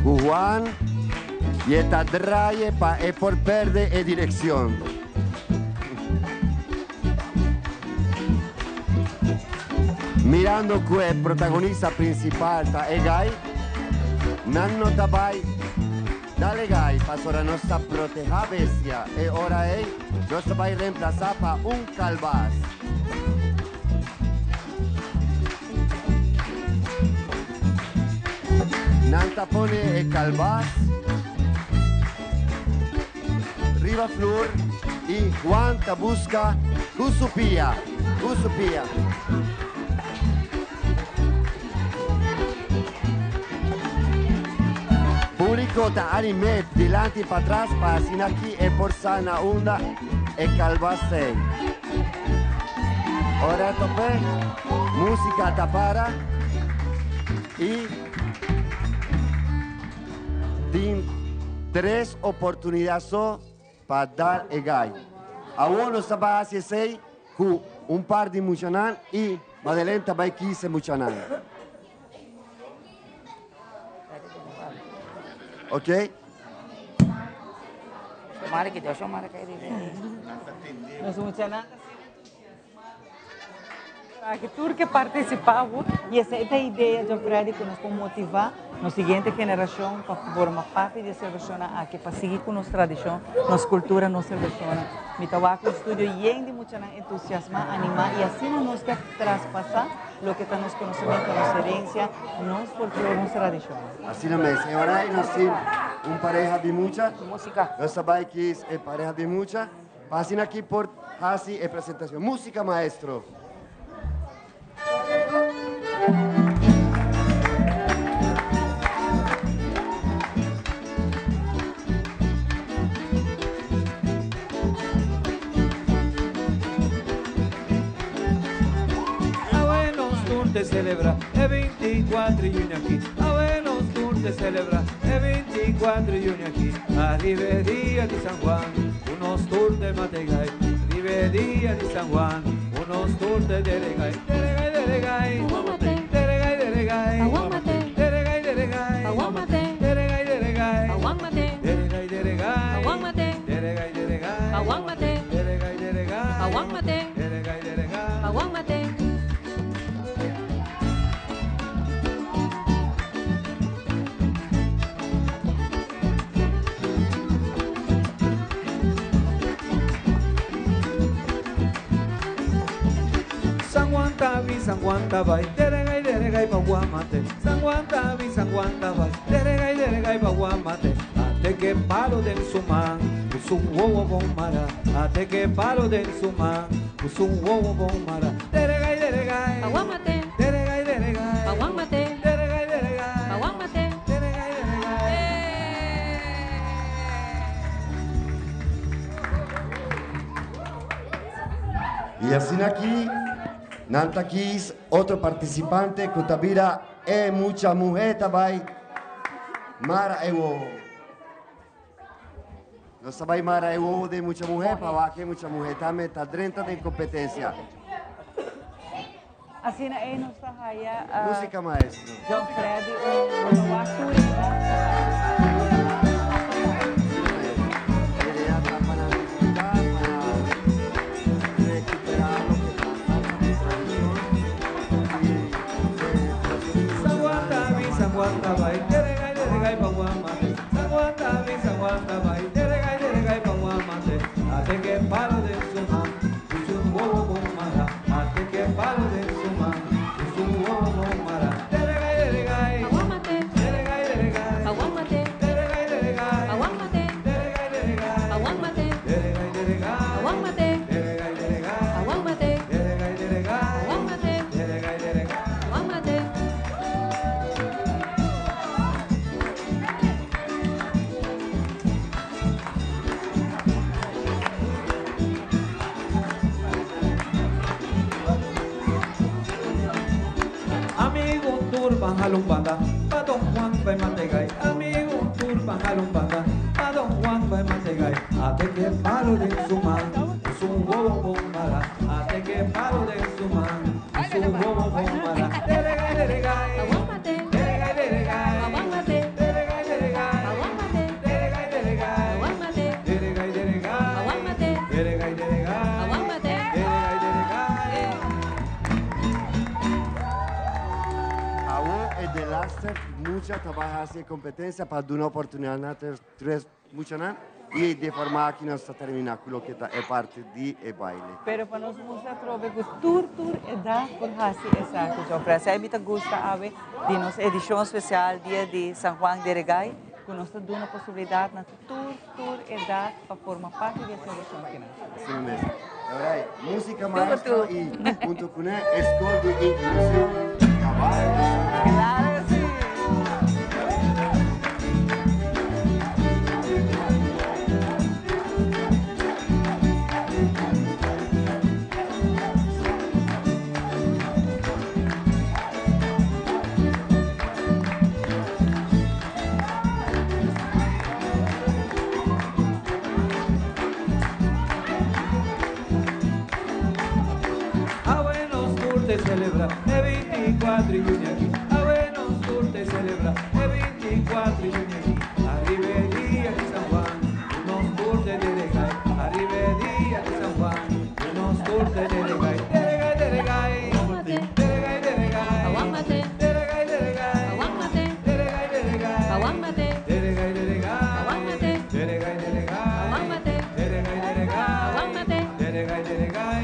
[SPEAKER 10] ku Juan y e ta draye pa e por perde e direccion. Mirando ku e protagonista principal ta e gai, nan no ta bai dal e gai pasobra nos ta proteha bestia. E ora ei nos ta bai reemplasa pa un kalbas. Nan ta pone e kalbas. riba flur y Juan ta busca cu su pia, cu su pia. Publico ta anim'é dilanti y patras pa asina aki e por sa na unda e calbas t'ey. Ora top'é, musica ta para y tin tres oportunidad so pa dal e gai. Awor nos ta bay haci esey cu un par di muchanan y Madeleine ta bay kies e muchanan. Ok.
[SPEAKER 2] Nos muchanan ta asina entusiasmado aki tur ke partisipá bo y esei ta e idea John Freddy ku nos por motivá nos siguiente generashon pa forma parti di e selebrashonnan aki pa sigui ku nos tradishon, nos kultura, nos selebrashonnan. Mi ta wak un studio yen di muchanan entusiasmá, animá y asina nos ke traspasá loke ta nos konosementu, nos herensia, nos folklor, nos tradishon.
[SPEAKER 10] Asina mes, e ora ei nos tin un pareha di mucha. Nos ta bai kis e pareha di mucha pa asina aki por hasi e presentacion. Musica, maestro.
[SPEAKER 5] Awe nos tur te celebra e 24 di juni aki. Awe nos tur te celebra e 24 di juni aki. Ariba e dia di San Juan, ku nos tur te mategai. Ariba e dia di San Juan, ku nos tur te deregai. Deregai, deregai. Deregai, deregai. Deregai, deregai. Deregai, deregai. Deregai, deregai. Deregai, deregai. Deregai, deregai. Deregai, deregai. San Juan ta bin, San Juan ta bai, deregai, deregai pa Guamate. San Juan ta bin, San Juan ta bai, deregai, deregai pa Guamate. Ate ke palo den su man, ku su wowo bon mara. Ate ke palo den su man, ku su wowo bon mara. Deregai, deregai.
[SPEAKER 13] Pa Guamate.
[SPEAKER 5] Deregai, deregai.
[SPEAKER 13] Pa Guamate.
[SPEAKER 5] Deregai, deregai.
[SPEAKER 13] Pa Guamate.
[SPEAKER 5] Deregai, deregai.
[SPEAKER 10] Y asina aki nan ta kis otro participante cu ta bira e mucha muhe ta bay mara e wowo. Nos ta bay mara e wowo den mucha muhe pa wak e mucha muhe tambe ta drenta den competencia.
[SPEAKER 2] Asina ei nos ta haya
[SPEAKER 10] Musica maestro.
[SPEAKER 2] John Freddy un bo ta wak tur e
[SPEAKER 5] San Juan ta bin, San Juan ta bai, deregai, deregai pa Guamate. San Juan ta bin, San Juan ta bai, deregai, deregai pa Guamate. Ate ke palo den su man, ku su wowo bon mara. Ate ke palo den su man, ku su wowo bon mara. Deregai, deregai. Deregai, deregai. Deregai, deregai. Deregai, deregai. Deregai, deregai. Deregai, deregai. Deregai, deregai. Deregai, deregai. Amigo tur ban hala un banda pa Don Juan bai Mategay Amigo tur ban hala un banda pa Don Juan bai Mategay Ate ke palo den su man ku su wowo bon mara Ate ke palo den su man ku su wowo bon mara Deregai deregai Deregai deregai Deregai deregai Deregai deregai Deregai deregai Deregai deregai Deregai deregai.
[SPEAKER 10] Awor e delaster mucha ta bai hasi e competencia pa duna oportunidad na tres muchanan y di e forma aki nos ta termina cu loke ta e parti di e baile.
[SPEAKER 2] Pero pa nos mustra atrobe cu tur tur edad por haci esaki, John Fred. Esey mi ta gusta awe di nos edicion special dia di San Juan Deregai. ku nos ta duna posibilidat na tur tur edat pa forma parti di e selebrashon akinan.
[SPEAKER 10] Asina mes. Alright, músika maestro i hunto kuné e skol di inklushon Kabai.
[SPEAKER 2] Klaro ku si!
[SPEAKER 5] Awe nos tur te celebra e 24 di juni aki. Awe nos tur te celebra e 24 di juni aki. Ariba e dia di San Juan, ku nos tur te deregai. Ariba e dia di San Juan, ku nos tur te deregai. Deregai, deregai. Deregai, deregai. Deregai, deregai. Deregai, deregai. Deregai, deregai. Deregai, deregai. Deregai, deregai. Deregai, deregai.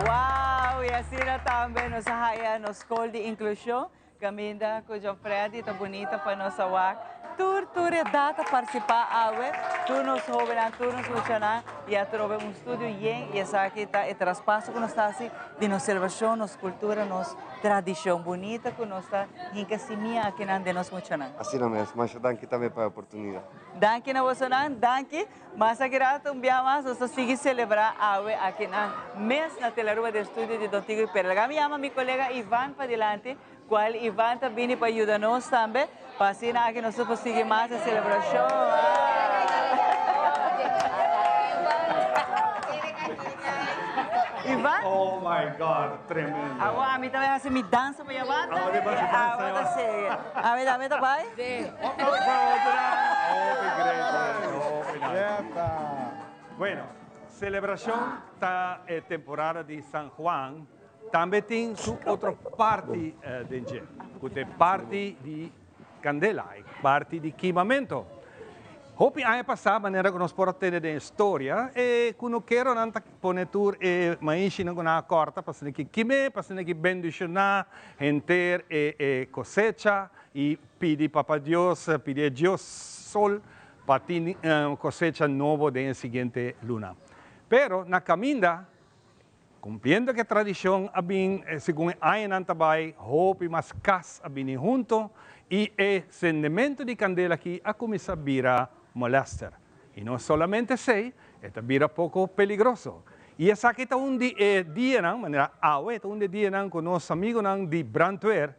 [SPEAKER 2] Wow! Y asina tambe nos a haya nos school di inclusion Caminda cu John Freddy ta bunita pa nos a wak. Tur tur edad ta participa awe, tur nos hobennan, tur nos muchanan y atrobe un studio yen y esaki ta e traspaso cu nos ta haci di nos celebracion, nos cultura, nos tradicion bunita cu nos ta hinca simia akinan den nos muchanan.
[SPEAKER 10] Asina mes, masha danki tambe pa e oportunidad.
[SPEAKER 2] Danki na bosonan, danki. Mas aki rato un bia mas nos ta sigui celebra awe aki na mes na Telaruba den studio di Don Tigo y Perla. Laga mi yama mi colega Ivan padilanti, cual Ivan ta bini pa yuda nos tambe, pa asina aki nos tur por sigui mas e celebracion. Ivan?
[SPEAKER 1] Oh my God, tremendo.
[SPEAKER 2] Awo ami ta bay haci mi dansa pa yabata.
[SPEAKER 1] Awo ta bay haci dansa.
[SPEAKER 2] Awo ta sigui. Ami tambe ta bay.
[SPEAKER 1] Bueno, celebracion ta e temporada di San Juan tambe tin su otro parti den dje, cu ta e parti di candela, e parti di kimamento. Hopi aña pasa, manera cu nos por a tende den historia, e cunukeronan ta pone tur e maishinan cu nan a corta pa asina ki kime, pa asina ki bendiciona henter e cosecha y pidi Papa Dios, pidi e Dios Sol pa tin cosecha nobo den e siguiente luna. Pero na caminda, cumpliendo cu e tradicion a bin segun e añanan ta bay, hopi mas cas a bini hunto y e cendemento di candela aki a cuminsa bira molester. Y no solamente esey, e ta bira poco peligroso. Y esaki ta un di e dianan, manera awe ta un di e dianan cu nos amigonan di brandweer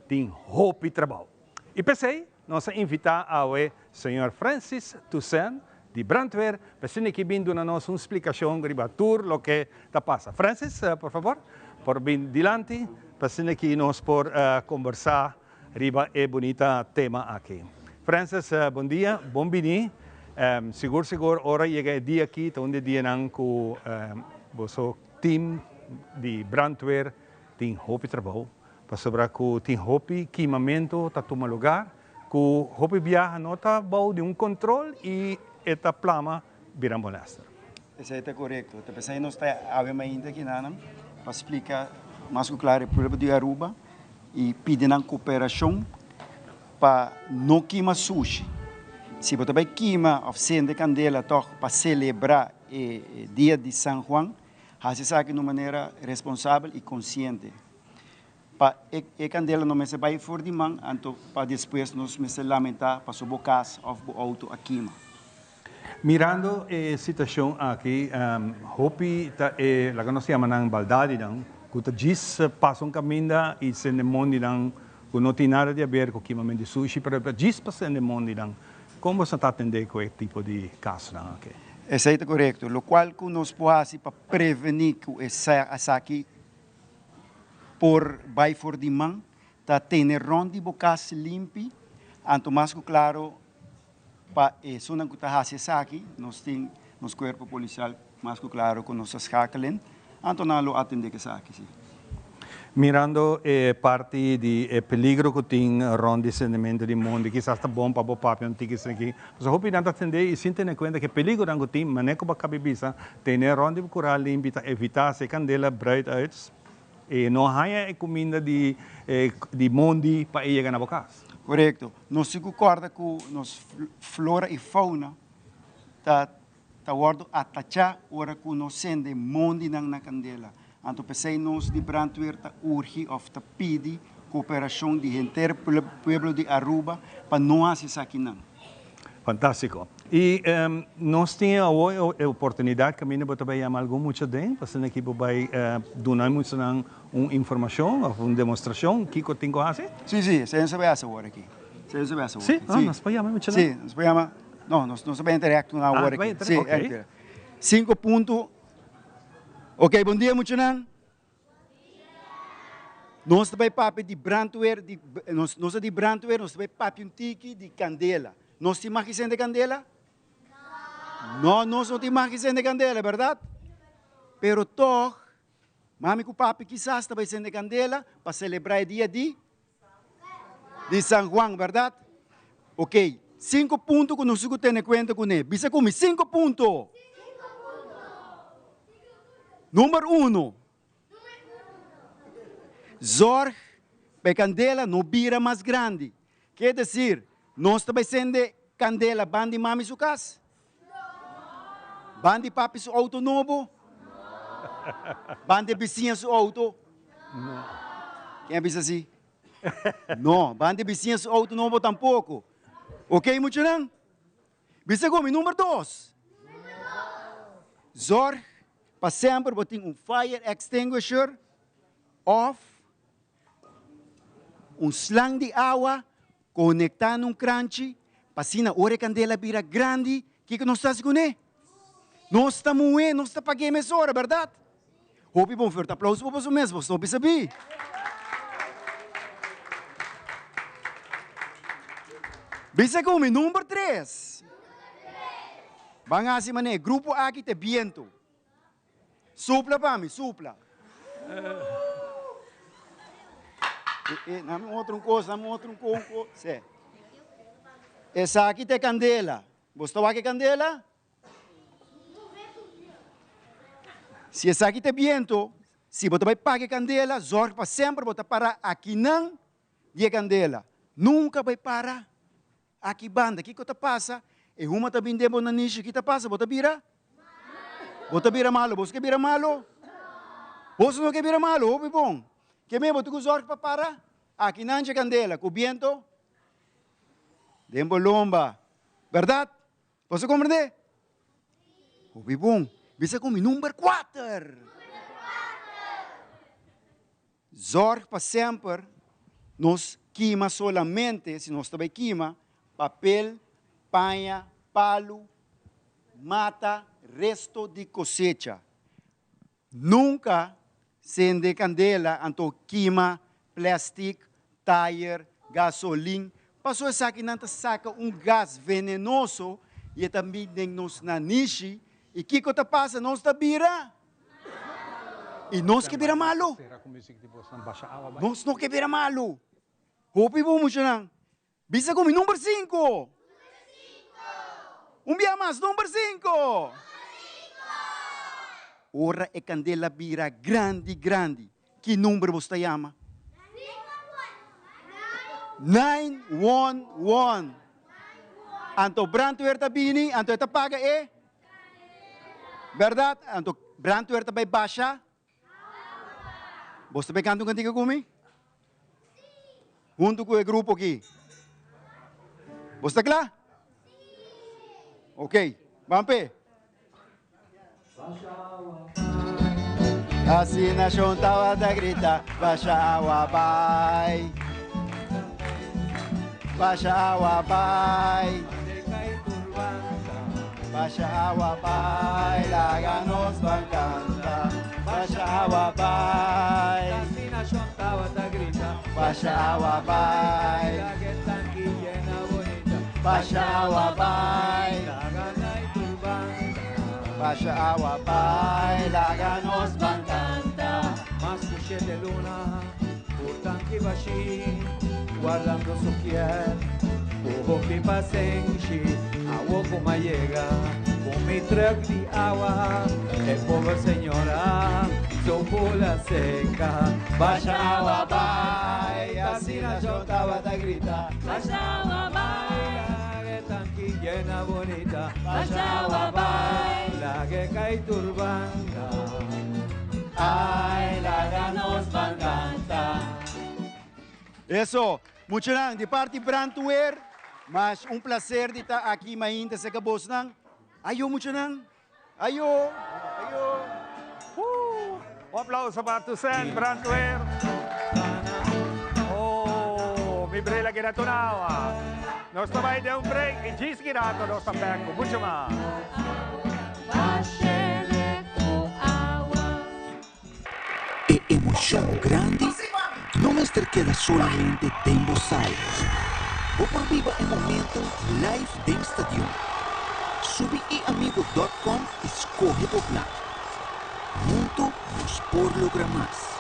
[SPEAKER 1] tin hopi trabou. Y p'esey nos a invita awe señor Francis Toussaint di Brandweer pa esina ki bin duna nos un splicacion riba tur loke ta pasa. Francis, por favor, por bin dilanti pa esina ki nos por combersa riba e bunita tema aki. Francis, bon dia, bon bini. Sigur sigur ora yega e dia aki ta un di e dianan cu boso team di Brandweer tin hopi trabou. Pasobra ku tin hopi kimamentu ta tuma lugar, ku hopi biaha no ta bou di un kontrol i e ta plama bira molèster.
[SPEAKER 13] Esei ta korekto. Ta p'esei nos ta awe mainta kinanan pa splika mas ku klar e pueblo di Aruba i pidi nan koperashon pa no kima sushi. Si bo ta bai kima òf sende kandela tòg pa selebrá e dia di San Juan, hasi esaki na un manera responsabel i konsiente. Pa e candela no mester bay for di man, anto pa despues nos mester lamenta paso bo cas of bo auto a kima.
[SPEAKER 1] Mirando e situacion aki, hopi ta e, laga nos yama nan baldadinan, cu ta djis pasa un caminda y sende mondinan cu no tin nada di haber cu kimament di sushi, pero ta djis pa sende mondinan. Con boso ta atende cu e tipo di casonan aki?
[SPEAKER 13] Esey ta corecto. Locual cu nos por haci pa preveni cu esaki por bai for di man, ta tene rond di bo cas limpi, anto mas cu claro pa esunnan cu ta haci esaki, nos tin nos cuerpo policial mas cu claro cu nos ta schakelen, anto nan lo atende cu esaki si.
[SPEAKER 1] Mirando e parti di e peligro cu tin rond di sendimento di mondi, kisas ta bon pa bo papia un tiki esaki. Pasobra hopi nan ta tende y sin tene cuenta cu e peligronan cu tin, mane cu bo a cabi bisa, tene rond di bo cura limpi ta evita si e candela bruit uit e no haya e cuminda di di mondi pa e yega na bo cas.
[SPEAKER 13] Corecto. Nos tin cu corda cu nos flora y fauna ta ta wordo atacha ora cu nos sende mondinan na candela. Anto p'esey nos di brandweer ta urgi of ta pidi cooperacion di henter pueblo di Aruba pa no haci esakinan.
[SPEAKER 1] Fantastico. Y nos tin awo e oportunidad caminda bo ta bay yama algun mucha den pa asina ki bo bay duna e muchanan un informacion of un demostracion kico tin cu haci?
[SPEAKER 13] Si, si, esey nos ta bay haci awor aki. Esey nos ta bay haci awor.
[SPEAKER 1] Si? Ah, nos por yama e muchanan?
[SPEAKER 13] Si, nos por yama. No, nos nos ta bay interact cu nan awor aki.
[SPEAKER 1] Ah,
[SPEAKER 13] Si,
[SPEAKER 1] ok.
[SPEAKER 13] Cinco punto. Ok, bon dia muchanan. Nos ta bay papia di brandweer, di, nos, nos ta di brandweer, nos ta bay papia un tiki di candela. Nos tin mag sende candela? No, nos no tin mag sende candela, berdad? Pero toch, mami cu papi kisas ta bay sende candela pa celebra e dia di di San Juan, berdad? Ok, cinco punto cu nos tin cu tene cuenta cune. Bisa cu mi, cinco punto. Number uno. Zorg pa e candela no bira mas grandi. Ke decir, nos ta bay cende candela bandi mami su cas? Bandi papi su auto nobo? Bandi e bisiña su auto? Ken a bisa si? No, bandi e bisiña su auto nobo tampoco. Ok muchanan? Bisa ku mi number dos. Zorg pa semper bo tin un fire extinguisher of un slang di awa konektá na un kranchi pa asina ora e kandela bira grandi, kiko nos ta hasi kuné? Nos ta muhé, nos ta pag'é mesora, bèrdat? Hopi bon fuerte aplauso pa boso mes, boso hopi sabí. Bisa ku mi number tres. Ban hasi manera e grupo aki ta e biento. Supla pa mi, supla. E, e, nami otro un kos, nami otro un kos, un kos. Se. Esaki ta e kandela. Bo ta wak e kandela? Si esaki ta e biento, si bo ta bai paga e kandela, zorg pa semper bo ta para akinan di e kandela. Nunka bai para aki banda. Kiko ta pasa? E huma ta bin den bo nanishi. Ki ta pasa? Bo ta bira? Bo ta bira malo. Boso ke bira malo? Boso no ke bira malo. Hopi bon. Ke men bo tin ku zorg pa para akinan dje kandela ku biento den bo lomba. Bèrdat? Boso komprendé? Hopi bon. Bisa ku mi number kuater. Zorg pa semper nos kima solamente, si nos ta bai kima, papel, paña, palu, mata, resto di kosecha. Nunka sende kandela anto kima plèstik, tayer, gasolin, paso esakinan ta saka un gas venenoso i e ta bin den nos nanishi i kiko ta pasa? Nos ta bira i nos ke bira malu. Nos no ke bira malu. Hopi bo muchanan. Bisa ku mi number sinku. Un bia mas, number sinku. Ora e kandela bira grandi grandi, ki number bo sta yama? 911. Anto brandweer ta bini, anto e ta paga e? Bèrdat? Anto brandweer ta bai basha? Bo ta bay canta un cantica cu mi? Hunto cu e grupo aki. Bo sta cla? Ok, ban pe. Asina shon tabata grita, basha awa bai. Basha awa bai. Basha awa bai, laga nos ban canta. Basha awa bai. Basha awa bai. Basha awa bai. Basha awa bai, laga nos ban canta.
[SPEAKER 5] Mas ku shete luna ku tanki bashí wardando su kier ku hopi pasenshi awo ku m'a yega ku mi truck di awa e pober señora su bula seka basha awa bai asina yo tabata grita basha awa bai laga e tanki yena bunita basha awa bai laga e kai tur banda. Ay, laga nos ban canta.
[SPEAKER 13] Eso, muchanan, di parti brandweer, mas un placer di ta aki mainta cerca bosnan. Ayo, muchanan. Ayo, ayo.
[SPEAKER 1] Un aplauso pa Toussaint, brandweer. Oh, mi bril a keda tunao. Nos ta bai den un break y djis ki rato nos ta back cu mucho mas.
[SPEAKER 14] E emocion grandi no mester keda solamente den bo sala. Bo por biba e momento live den stadion. Subi iamigo dot com y scoge bo plan. Hunto nos por logra mas.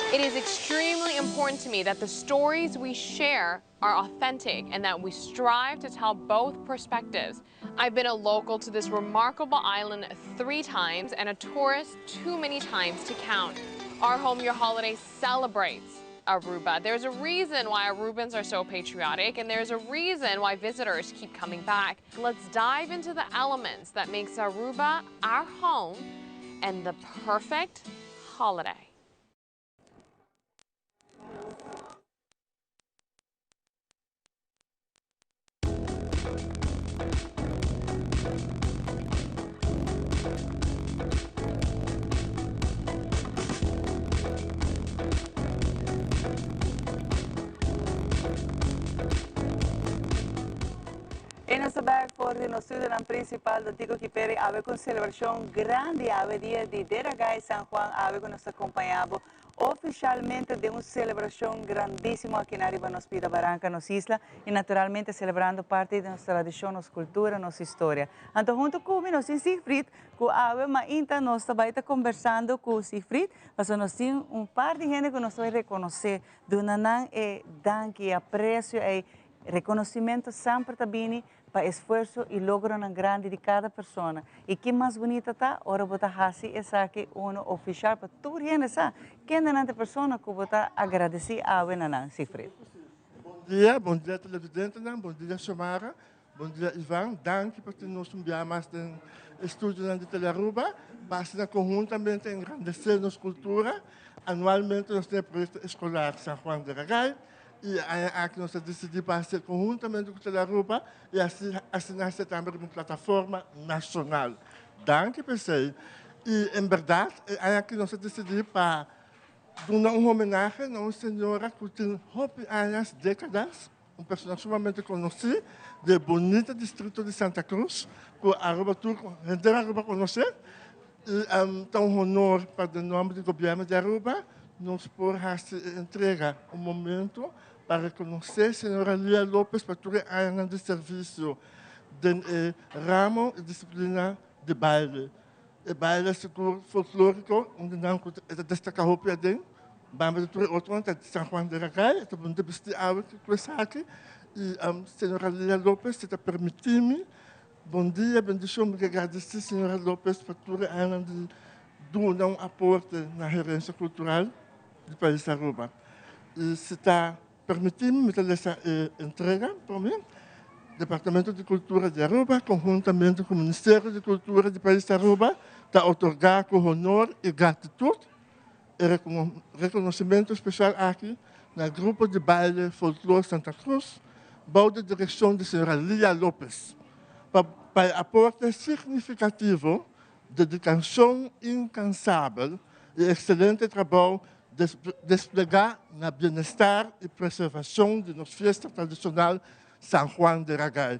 [SPEAKER 15] It is extremely important to me that the stories we share are authentic and that we strive to tell both perspectives. I've been a local to this remarkable island three times and a tourist too many times to count. Our Home Your Holiday celebrates Aruba. There's a reason why Arubans are so patriotic and there's a reason why visitors keep coming back. Let's dive into the elements that makes Aruba our home and the perfect holiday.
[SPEAKER 2] E nos ta bek for di nos studionan principal do Tico Kiperi awe cu un celebracion grandi awe dia di Deragai San Juan awe cu nos ta acompaña bo Oficialmente den un celebracion grandisimo aki na riba nos pida baranca, nos isla, y naturalmente celebrando parti di nos tradicion, nos cultura, nos historia. Anto hunto cu mi nos tin Siegfried, cu awe mainta nos ta bay ta conversando cu Siegfried, pasobra nos tin un par di hende cu nos ta bay reconoce, duna nan e danki, e aprecio ey, reconocimento semper ta bini pa esfuerso y logronan grandi di cada persona. Y ki mas bunita ta ora bo ta haci esaki uno oficial pa tur hende sa kendenan ta e persona cu bo ta agradeci awe na nan. Siegfried.
[SPEAKER 16] Bon dia, bon dia televidentenan, bon dia Xiomara, bon dia Ivan, danki pa tin nos un bia mas den e studionan di Telearuba pa asina conhuntamente engrandece nos cultura. Anualmente nos tin e proyecto escolar San Juan de Ragay. I e aña aki nos a disidí pa hasié konhuntamente ku Tele Aruba i asina hasié tambe riba un plataforma nashonal. Danki p'esei. I en bèrdat e aña aki nos a disidí pa duna un homenahe na un señora ku tin hopi añas, dékadas, un persona sumamente konosí di e bunita distrito di Santa Cruz ku Aruba tur, henter Aruba konosé. I ta un honor pa den nomber di Gobierno di Aruba nos por haci e entrega, un momento pa reconoce señora Lia Lopez pa tur e añanan di servicio den e ramo y disciplina di baile. E baile sigur folklorico, un di nan cu e ta destaca hopi aden, banda di tur e otronan ta San Juan de Ragay, e ta bunita bisti awe cu esaki. Y señora Lia Lopez si ta permiti mi, bon dia, bendicion, mi ke gradeci señora Lopez pa tur e añanan di duna un aporte na herencia cultural di pais Aruba. Y si ta permiti mi, mi ta lesa e entrega prome. Departamento di Cultura di Aruba conhuntamente cu Ministerio di Cultura di pais Aruba ta otorga cu honor y gratitud e reconocimento special aki na Grupo di Baile Folklor Santa Cruz bou di direccion di señora Lia Lopez pa pa e aporte significativo, dedicacion incansabel y excelente trabou desplegá na bienestar i preservashon di nos fiesta tradishonal San Juan de Ragay.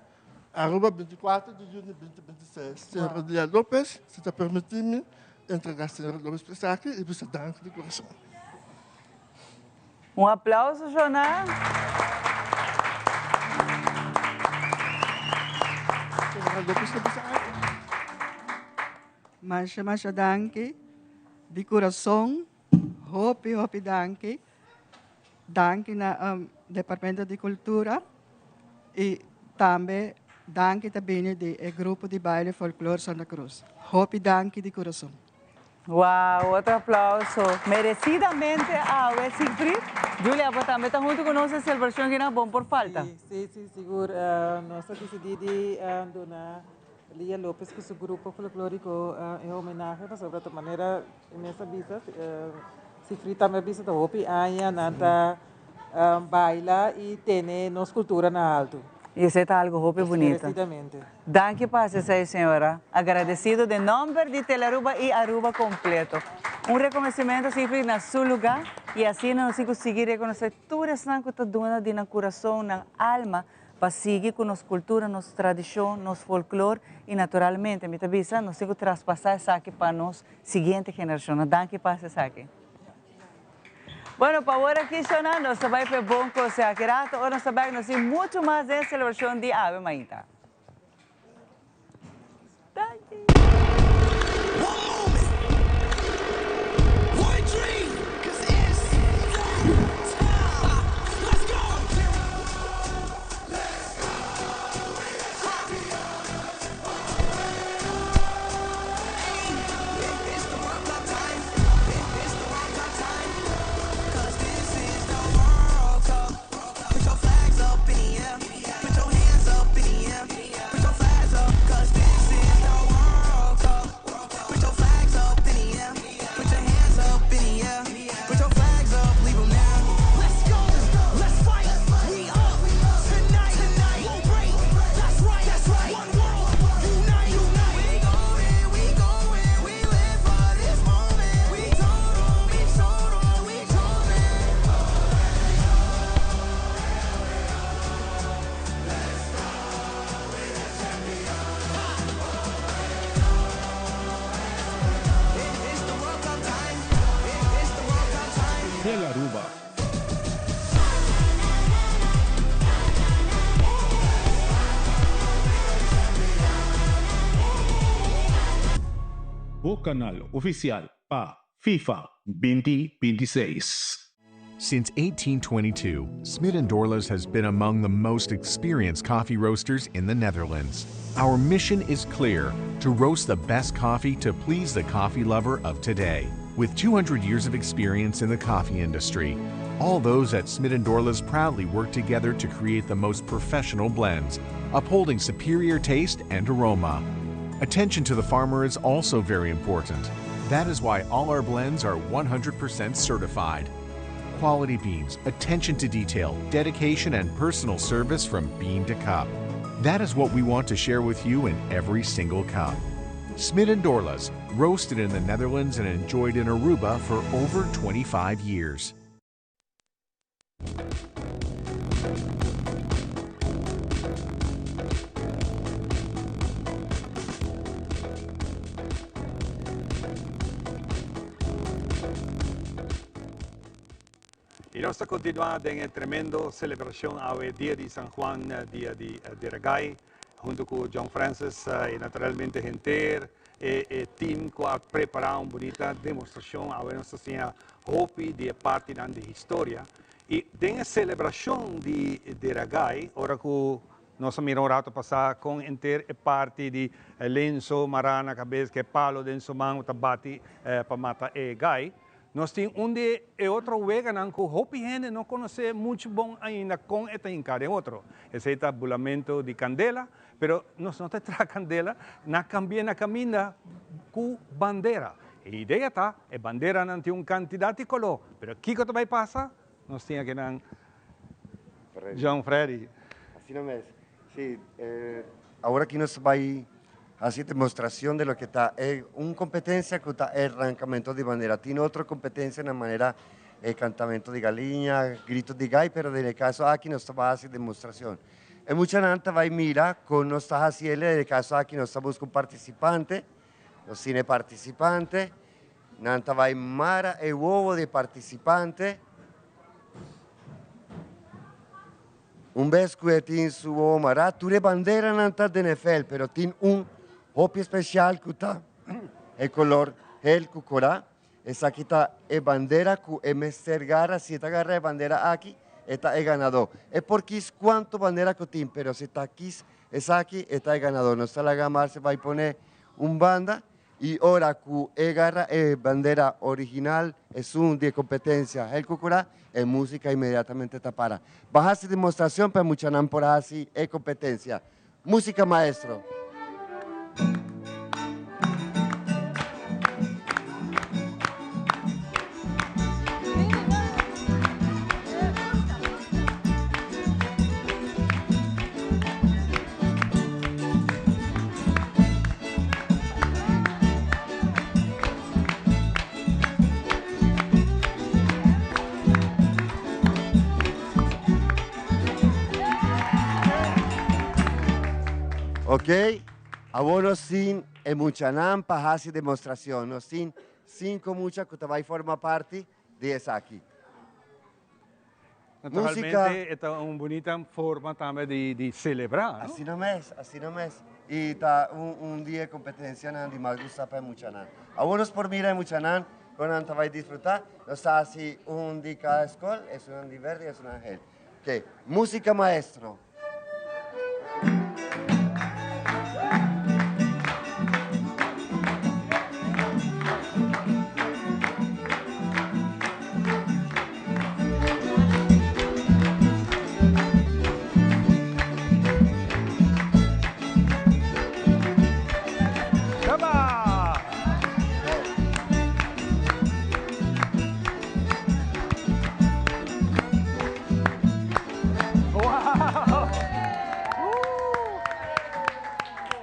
[SPEAKER 16] Aruba 24 di yüni 2026. Señor Lia Lopez, si ta permití mi entregá señor Lopez pa esaki i bisa danki di kurason.
[SPEAKER 2] Un aplauso Shona.
[SPEAKER 16] Señora Lopez ta bisa algo?
[SPEAKER 17] Masha masha danki di kurason. Hopi hopi danki. Danki na Departamento di Cultura y tambe danki ta bini di e grupo di baile Folklore Santa Cruz. Hopi danki di curason.
[SPEAKER 2] Wow, otro aplauso. Merecidamente awe, Siegfried. Julia, bo tambe ta hunto cu nos e celebracion aki na Bon Por Falta.
[SPEAKER 18] Si, si, sigur. Nos a dicidi di duna Lia Lopez cu su grupo folklorico e homenahe pasobra ta manera e mes a bisa, Sifri tambe a bisa ta hopi aña nan ta baila y tene nos cultura na alto.
[SPEAKER 2] Y esey ta algo hopi bunita.
[SPEAKER 18] Merecidamente.
[SPEAKER 2] Danki pa haci esey señora. Agradecido den nomber di Telearuba y Aruba completo. Un reconocimento Sifri na su lugar y asina nos tin cu sigui reconoce tur esnan cu ta duna di nan curason, nan alma Pa sigui ku nos kultura, nos tradishon, nos folklor i naturalmente mi ta bisa nos tin ku traspasá esaki pa nos siguiente generashonnan. Danki pa hasi esaki. Bueno, pa awor aki shona nos ta bai pa e bon kos aki rato ora nos ta bek nos tin muchu mas den selebrashon di Ave Mainta. Danki.
[SPEAKER 3] Telaruba.
[SPEAKER 19] Bo kanal ofisial pa FIFA 2026.
[SPEAKER 11] Since 1822, Smit & Dorlas has been among the most experienced coffee roasters in the Netherlands. Our mission is clear, to roast the best coffee to please the coffee lover of today. With 200 years of experience in the coffee industry, all those at Smit & Dorlas proudly work together to create the most professional blends, upholding superior taste and aroma. Attention to the farmer is also very important. That is why all our blends are 100% certified. Quality beans, attention to detail, dedication and personal service from bean to cup. That is what we want to share with you in every single cup. Smit & Dorlas, roasted in the Netherlands and enjoyed in Aruba for over 25 years.
[SPEAKER 1] Y nos ta continua den e tremendo celebracion awe dia di San Juan, dia di Deragay, hunto cu John Francis y naturalmente henter. e e team ku a prepará un bunita demostrashon. Awe nos ta siña hopi di e partinan di historia. I den e selebrashon di Deragai, ora ku nos a mira un rato pasá kon henter e parti di lenso mará na kabes ku e palo den su man ku ta bati pa mata e gai, nos tin un di e otro weganan ku hopi hende no konosé muchu bon ainda kon e ta hinká den otro. Esei ta bulamentu di kandela, pero nos no ta traha kandela, na kambi'é na kaminda ku bandera. E idea ta, e banderanan tin un kantidat di koló, pero kiko ta bai pasa? Nos tin akinan John Freddy.
[SPEAKER 10] Asina mes. Si, awor aki nos ta bai hasi demostracion de loke ta e un competencia cu ta e rancamento di bandera. Tin otro competencianan manera e cantamento di galiña, grito di gai, pero den e caso aki nos ta bai hasi demostracion. E muchanan ta bai mira con nos ta hasi el, den e caso aki nos ta busca un participante. Nos tin e participante, nan ta bay mara e wowo di e participante. Un bes cu e tin su wowo mara, tur e banderanan ta den e vel, pero tin un hopi especial cu ta e color hel cu cora. Esaki ta e bandera cu e mester gara, si e ta gara e bandera aki, e ta e ganador. E por kis cuanto bandera cu tin, pero si ta kis esaki, e ta e ganador. Nos ta laga Marce bay pone un banda y ora cu e gara e bandera original, esun di e competencia Hel Cucura, e musica inmediatamente ta para. Ban haci demostracion pa e muchanan por haci e competencia. Música maestro. Ok, awor nos tin e muchanan pa hasi demostracion. Nos tin cinco mucha cu ta bay forma parti di esaki.
[SPEAKER 1] Naturalmente e ta un bunita forma tambe di celebra, no?
[SPEAKER 10] Asina mes, asina mes. Y ta un di e competencianan di mas gusta pa e muchanan. Awor nos por mira e muchanan con nan ta bay disfruta. Nos ta haci un di cada scol, esunnan di berde y esunnan geel. Ok, musica maestro.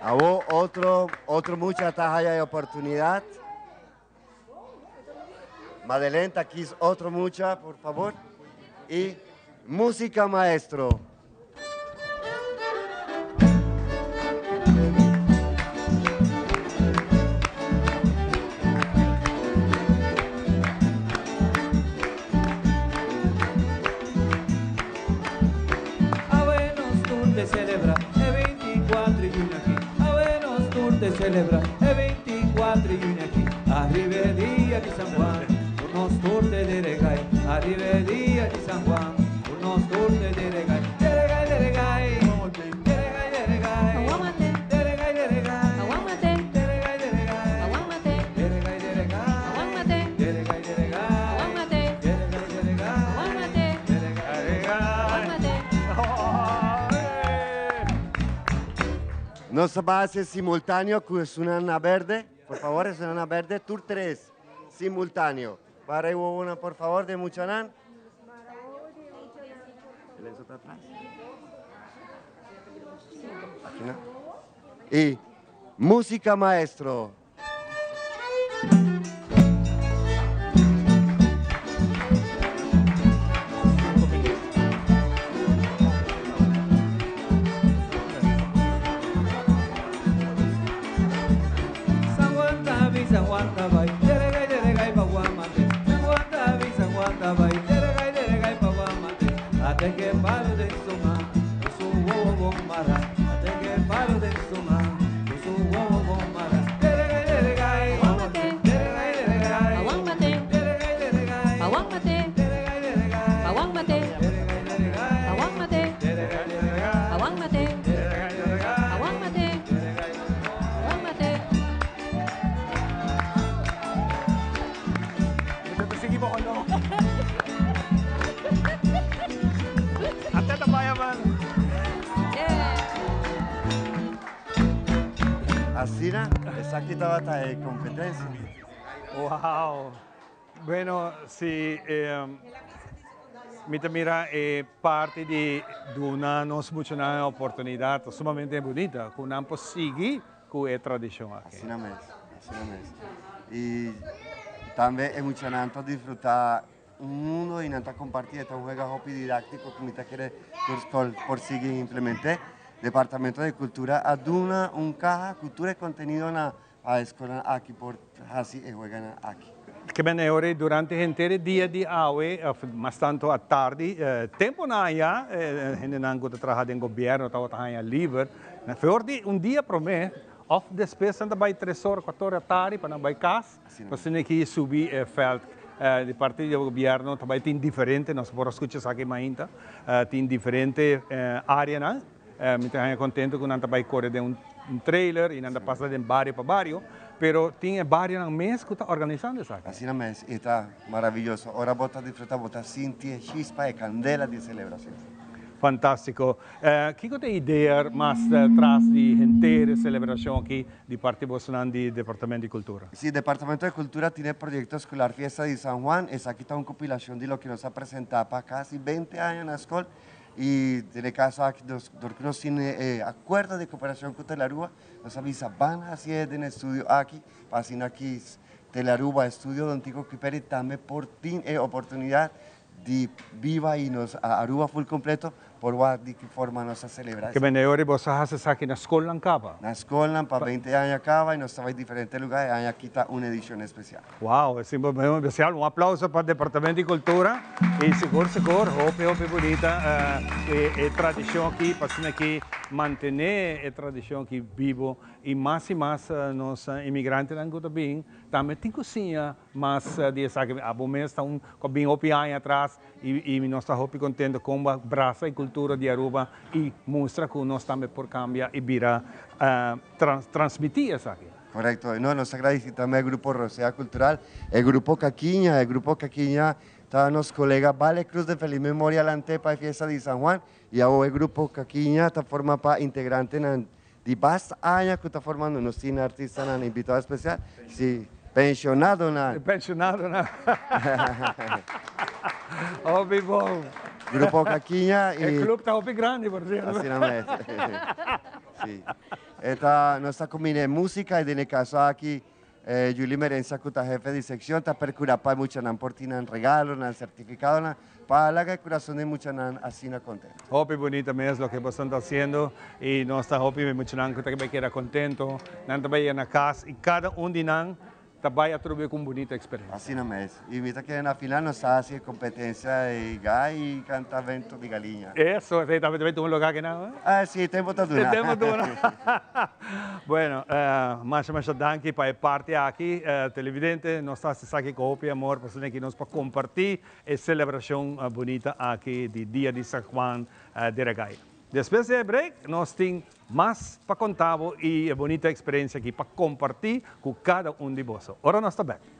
[SPEAKER 10] Awo otro, otro mucha ta haya e oportunidad. Madeleine ta kies otro mucha, por favor. Y música maestro.
[SPEAKER 5] Awe nos tur te celebra e 24 di juni aki. Awe nos tur te celebra e 24 di juni aki. Arriba e dia di San Juan, cu nos tur te deregai. Arriba e dia di San Juan, cu nos tur te deregai. Deregai, deregai, deregai, deregai. Deregai, deregai, deregai, deregai. Deregai, deregai, deregai, deregai. Deregai, deregai, deregai, deregai.
[SPEAKER 10] Nos ta base simultaneo cu esunnan na berde. Por favor, esunnan na berde. Tur tres simultaneo. Para e wowonan, por favor, de muchanan. El eso ta atras. Aki no. Y musica maestro.
[SPEAKER 5] San Juan ta bin, San Juan ta bai, deregai, deregai pa Juan mate. San Juan ta bin, San Juan ta bai, deregai, deregai pa Juan mate. Ate ke palo den su man, ku su wowo bon mara. Ate ke palo den su man, ku su wowo bon mara.
[SPEAKER 10] Esaki tabata e competencia.
[SPEAKER 1] Wow! Bueno, si mi ta mira e parti di duna nos muchanan e oportunidad ta sumamente bunita cu nan por sigui cu e tradicion aki.
[SPEAKER 10] Asina mes, asina mes. Y tambe e muchanan ta disfruta un mundo y nan ta comparti, e ta un juega hopi didactico cu mi ta kere tur scol por sigui implemente. Departamento di Cultura a duna un caha cu tur e contenido na pa e scolnan aki por haci e jueganan aki.
[SPEAKER 1] Ke men e ora durante henter e dia di awe of mas tanto atardi, temponan aya hendenan cu ta traha den gobierno tabata haña liber, na feor di un dia prome of despues nan ta bay tres ora, cuatro ora atardi pa nan bay cas, pa asina ki subi e veld. Di parti di gobierno ta bay tin diferente, nos por a scucha esaki mainta, tin diferente areanan. Mi ta haña contento cu nan ta bay core den un trailer y nan ta pasa den bario pa bario, pero tin e barionan mes cu ta organisando esaki.
[SPEAKER 10] Asina mes, y ta maravilloso. Ora bo ta disfruta, bo ta sinti e chispa, e candela di e celebracion.
[SPEAKER 1] Fantastico. Kico ta e idea mas tras di henter e celebracion aki di parti bosonan di Departamento di Cultura?
[SPEAKER 10] Si, Departamento di Cultura tin e proyecto Escolar Fiesta di San Juan. Esaki ta un compilacion di loke nos a presenta pa casi bente aña na scol. Y den e caso aki nos, dor cu nos tin e acuerdo di cooperacion cu Telaruba, nos a bisa ban hacié den e estudio aki, pa asina aki Telaruba, estudio Don Tico Kuiperi tambe por tin e oportunidad di biba y nos Aruba full completo por wak di ki forma nos a celebra
[SPEAKER 1] Ke
[SPEAKER 10] esaki.
[SPEAKER 1] mende ora boso a haci esaki na scolnan caba?
[SPEAKER 10] Na scolnan pa 20 aña caba y nos ta bay diferente lugar, e aña aki ta un edicion especial.
[SPEAKER 1] Wow, e simple especial. Un aplauso pa Departamento di Cultura y sigur sigur hopi hopi bunita e tradicion aki pa asina aki mantene e tradicion aki bibo y mas y mas nos inmigrantenan cu ta bin tambe tin cu siña mas di esaki. Abo mes ta un cu a bin hopi aña atras y nos ta hopi contento con bo a brasa e cultura di Aruba y mustra cu nos tambe por cambia y bira transmiti esaki.
[SPEAKER 10] Correcto. No, nos ta agradeci tambe e grupo Rosea Cultural, e grupo Caquiña, e grupo Caquiña ta nos colega Vale Cruz de feliz memoria lante pa e fiesta di San Juan y awo e grupo Caquiña ta forma pa integrantenan di basta aña cu ta formando, nos tin artistanan invitado especial, si, pensionadonan.
[SPEAKER 1] Pensionadonan. Hopi bon.
[SPEAKER 10] Grupo Caquiña y.
[SPEAKER 1] E club ta hopi grandi por cierto.
[SPEAKER 10] Asina mes. Si. E ta, nos ta combina e musica y den e caso aki Julie Merencia cu ta hefe di seccion ta percura pa e muchanan por tin nan regalo, nan certificadonan pa laga e curason di e muchanan asina contento.
[SPEAKER 1] Hopi bunita mes loke boso ta haciendo y nos ta hopi e muchanan cu ta bay keda contento, nan ta bay yega na cas y cada un di nan Ta bai atrobe ku un bunita eksperensia.
[SPEAKER 10] Asina mes. I mi ta kere na final nos ta hasi e kompetensia di gai i kantamento di galiña.
[SPEAKER 1] Eso, esei tambe ta bai tuma lugá kinan?
[SPEAKER 10] Ah, si, e tempo ta duna.
[SPEAKER 1] E tempo duna. Bueno, masha masha danki pa e parti aki. Televidente, nos ta hasi esaki ku hopi amor pasobra aki nos por kompartí e selebrashon bunita aki di Dia di San Juan de Regai. Despues di e break nos tin Mas pa konta bo i e bonita eksperensia aki pa kompartí ku kada un di boso. Ora nos ta bèk.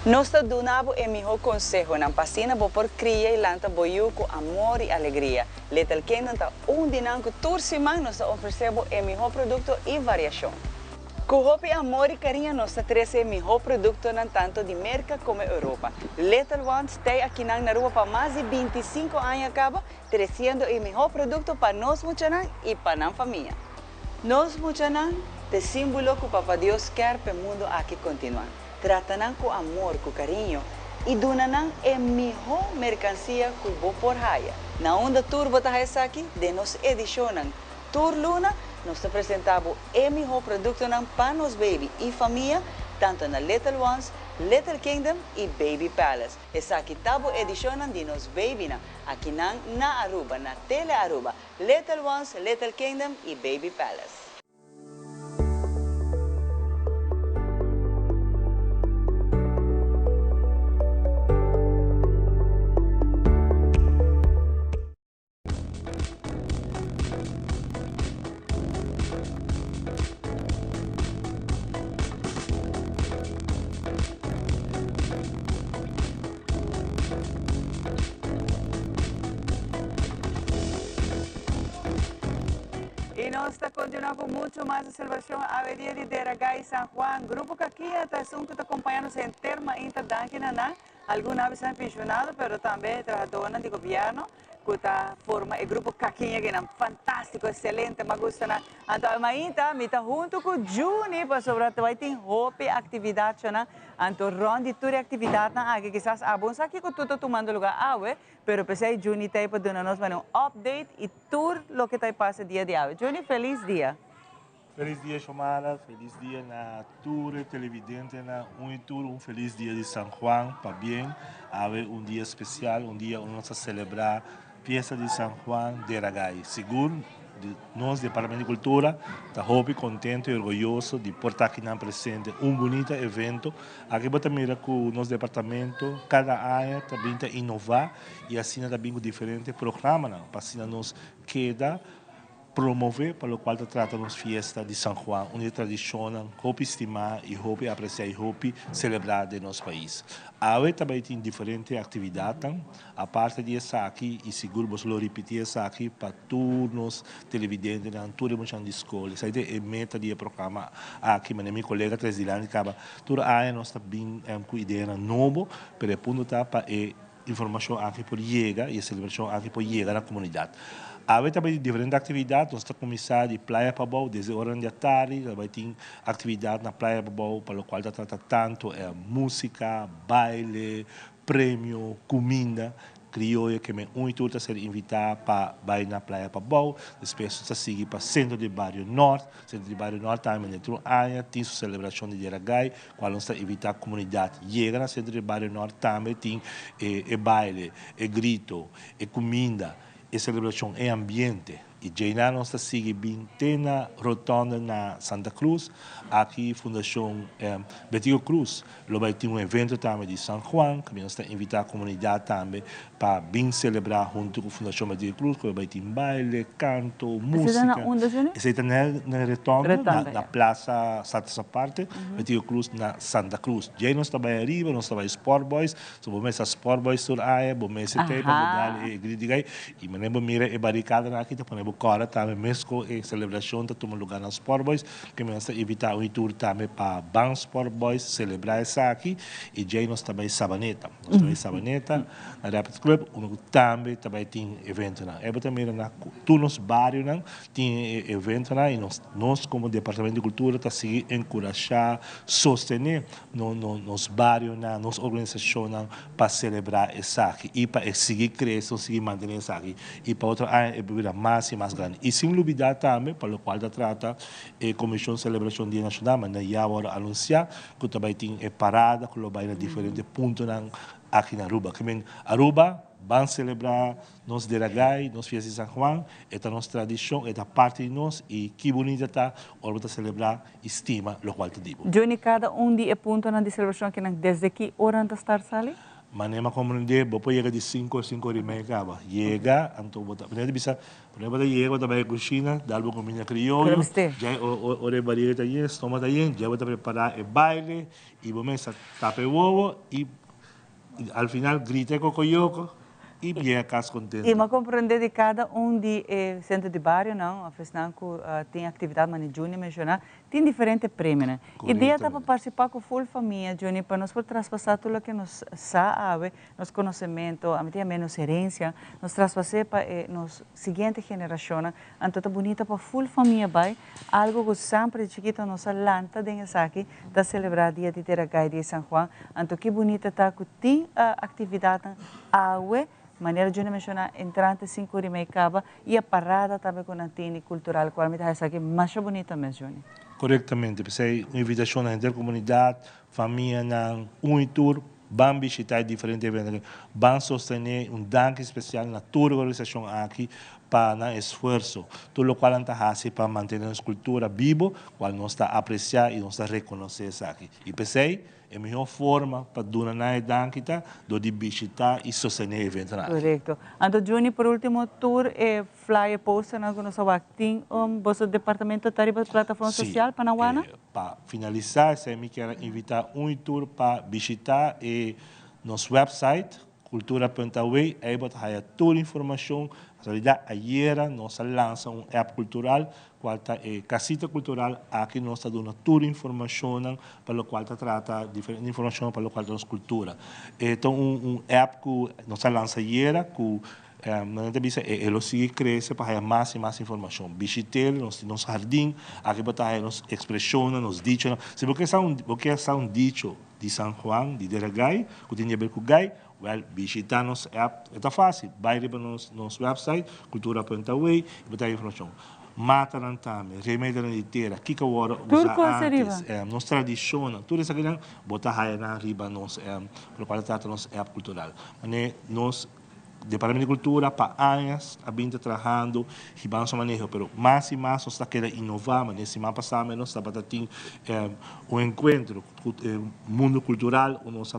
[SPEAKER 2] Nos ta duna bo e mihó konsehonan pa asina bo por kria i lanta bo yu ku amor i alegria. Little Kingdom ta un di nan ku tur siman nos ta ofresé bo e mihó produkto i variashon. Ku hopi amor i kariño nos ta trese e mihó produktonan tanto di Merka komo Europa. Little Ones tei akinan na Aruba pa mas di 25 aña kaba, tresiendo e mihó produkto pa nos muchanan i pa nan famia. Nos muchanan t'e símbolo ku Papa Dios kèr p'e mundu aki kontinuá. Trata nan ku amor, ku kariño i duna nan e mihó merkansia ku bo por haya. Na unda tur bo ta haya esaki? Den nos edishonnan. Tur luna nos ta presentá bo e mihó produktonan pa nos baby i famia, tantu na Little Ones, Little Kingdom i Baby Palace. Esaki ta bo edishonnan di nos babynan, akinan na Aruba, na Tele Aruba, Little Ones, Little Kingdom i Baby Palace. Y nos ta continua cu mucho mas di celebracion awe dia di Deragay San Juan. Grupo Kakia ta esun cu ta acompaña nos henter mainta danki na nan. Algun a bisa pensionado pero tambe trahadornan di gobierno cu ta forma e grupo Kakiña kinan. Fantastico, excelente, m'a gusta nan. Anto awe mainta mi ta hunto cu Juni pasobra ta bay tin hopi actividad shonan. Anto rond di tur e actividadnan aki kisas abo no sa kico tur ta tumando lugar awe, pero pesey Juni ta ey pa duna nos manera un update y tur loke ta pasa dia di awe. Juni, feliz dia.
[SPEAKER 20] Feliz dia Shomara, feliz dia na tur e televidentenan, un y tur un feliz dia di San Juan, pabien, awe un dia especial, un dia unda nos ta celebra fiesta di San Juan Deragay. Sigur nos Departamento di Cultura ta hopi contento y orguyoso di por ta akinan presente, un bunita evento, aki bo ta mira cu nos departamento cada aña ta bin ta innova y asina ta bin cu diferente programanan pa asina nos keda Promove pa locual ta trata nos fiesta di San Juan, un di e tradicionnan hopi stima y hopi aprecia y hopi celebra den nos pais. Awe ta bay tin diferente actividadnan, aparte di esaki y sigur boso lo ripiti esaki pa tur nos televidentenan, tur e muchanan di scol. Esaki ta e meta di e programa aki, manera mi colega tres dilanti caba, tur aña nos ta bin cu ideanan nobo, pero e punto ta pa e Informashon aki por yega i e selebrashon aki por yega na komunidat. Awe ta bai tin diferente aktividat, nos ta kuminsá di Playa Pabou desde oranan di atardi, ta bai tin aktividat na Playa Pabou pa lokual ta trata tantu e músika, baile, premio, kuminda krioyo ke men un i tur ta ser invitá pa bai na Playa Pabou. Despues nos ta sigui pa Sentro di Bario Nort. Sentro di Bario Nort tambe den tur aña tin su selebrashon di Deragai. Cual nos ta invita comunidad yega na Centro di Bario Nort tambe tin e baile, e grito, e cuminda, e celebracion, e ambiente. Y djeyna nos ta sigui bin te na Rotonde na Santa Cruz. Aki Fundacion Betico Croes lo bay tin un evento tambe di San Juan, caminda nos ta invita comunidad tambe pa bin celebra hunto cu Fundacion Betico Croes cu lo bay tin baile, canto,
[SPEAKER 2] Esey ta na
[SPEAKER 20] musica.
[SPEAKER 2] unda Juni?
[SPEAKER 20] Esey ta na Rotonde,
[SPEAKER 2] Rotonde,
[SPEAKER 20] na
[SPEAKER 2] ya.
[SPEAKER 20] Plaza Santa Aparte, Betico Croes na Santa Cruz. Djey nos ta bay ariba, nos ta bay Sport Boys, so bo mester Sport Boys tur aya, bo mester tey pa bo dal e grito di gay. Y manera bo mira e baricadanan aki ta pone bo cora tambe mesco e celebracion ta tuma lugar na Sport Boys. Ke nos ta invita un y tur tambe pa ban Sport Boys celebra esaki y djey nos ta bay Sabaneta. Nos ta bay Sabaneta na Rapids Club unda cu tambe ta bay tin eventonan. Ey bo ta mira na tur nos barionan tin e eventonan y nos nos como Departamento di Cultura ta sigui encurasha, sostene nos barionan, nos organisacionnan pa celebra esaki y pa e sigui crece o sigui mantene esaki y pa otro aña e bira mas y mas grandi. Y sin lubida tambe pa locual ta trata e Comision Celebracion Dia Nacional manera ya awor a anuncia cu ta bay tin e parada cu lo bay na diferente puntonan aki na Aruba. Ke men Aruba ban celebra nos Deragay, nos Fiesta di San Juan, e ta nos tradicion, e ta parti di nos y ki bunita ta ora bo ta celebra y stima locual ta di bo.
[SPEAKER 2] Johnny, cada un di e puntonan di celebracion akinan, desde ki ora nan ta start sali?
[SPEAKER 20] Manera mi a comprende, bo por yega di cinco, cinco ora y media caba. Yega, anto bo ta, manera ta bisa, prome bo ta yega, bo ta bay cushina, dal bo cuminda crioyo, djai ora e bariga ta yen, stoma ta yen, djai bo ta prepara e baile y bo mester tapa e wowo y al final grita e cocoyoco. Y yega cas contento.
[SPEAKER 2] Y mi a comprende di cada un di e centro di barionan of esnan cu tin actividad manera Juni menciona, tin diferente premionan. Idea ta pa participa cu full famia, Juni, pa nos por traspasa tur loke nos sa awe, nos conocemento, ami ta yama nos herencia, nos traspas'e pa e nos siguiente generacionnan. Anto ta bunita pa full famia bay, algo cu semper di chikito nos a lanta den esaki, ta celebra Dia di Tera Gai, Dia di San Juan. Anto ki bunita ta cu tin actividadnan awe, manera Juni a menciona, entrante sinku ora y mei caba, y e parada tambe cu nan tini cultural, cual mi ta haci esaki masha bunita mes, Juni.
[SPEAKER 20] Corectamente, p'esey un invitacion na henter comunidad, Famianan, un i tur, ban bishitá e diferente eventonan. Ban sostené un danki spesial na tur e organisashon aki pa nan esfuerso, tur lokual nan ta hasi pa mantené nos kultura bibo, kual nos ta apresiá i nos ta rekonosé esaki. I p'esei, e mihó forma pa duna nan e danki ta dor di bishitá i sostené e eventonan aki.
[SPEAKER 2] Korekto. Anto Juni, por último, tur e Flyer posternan ku nos a wak tin um boso departamento ta riba plataforma
[SPEAKER 20] Sí,
[SPEAKER 2] sosial pa nan wana?
[SPEAKER 20] eh, pa finalisá esei mi kier a invitá un i tur pa bishitá e nos website cultura punt aw, ei bo ta haya tur informashon. En realidad ayera nos a lansa un app cultural cual ta e casita cultural, aki nos ta duna tur informashonnan pa locual ta trata diferente informashon pa locual ta nos cultura. E ta un un app ku nos a lansa ayera ku Nan ta bisa e lo sigui crece pa haya mas y mas informacion. Bishit'el, nos tin nos jardin, aki bo ta haya nos expresionnan, nos dichonan. Si bo kier sa un, bo kier sa un dicho di San Juan, di Dera Gai, cu tin di haber cu gai, wel, bishita nos app, e ta facil, bay riba nos nos website, cultura punt aw, y bo ta haya informacion. Matanan tambe, remedinan di tera, kico a worde
[SPEAKER 2] Tur
[SPEAKER 20] usa
[SPEAKER 2] cos ariba.
[SPEAKER 20] antes, nos tradicionnan, tur esakinan bo ta haya nan riba nos, locual ta trata nos app cultural. Manera nos. Departamento di Cultura pa añas a bin ta trahando hibando su maneho, pero mas y mas nos ta keda inova, manera siman pasa mes nos tabata tin un encuentro cu e mundo cultural, nos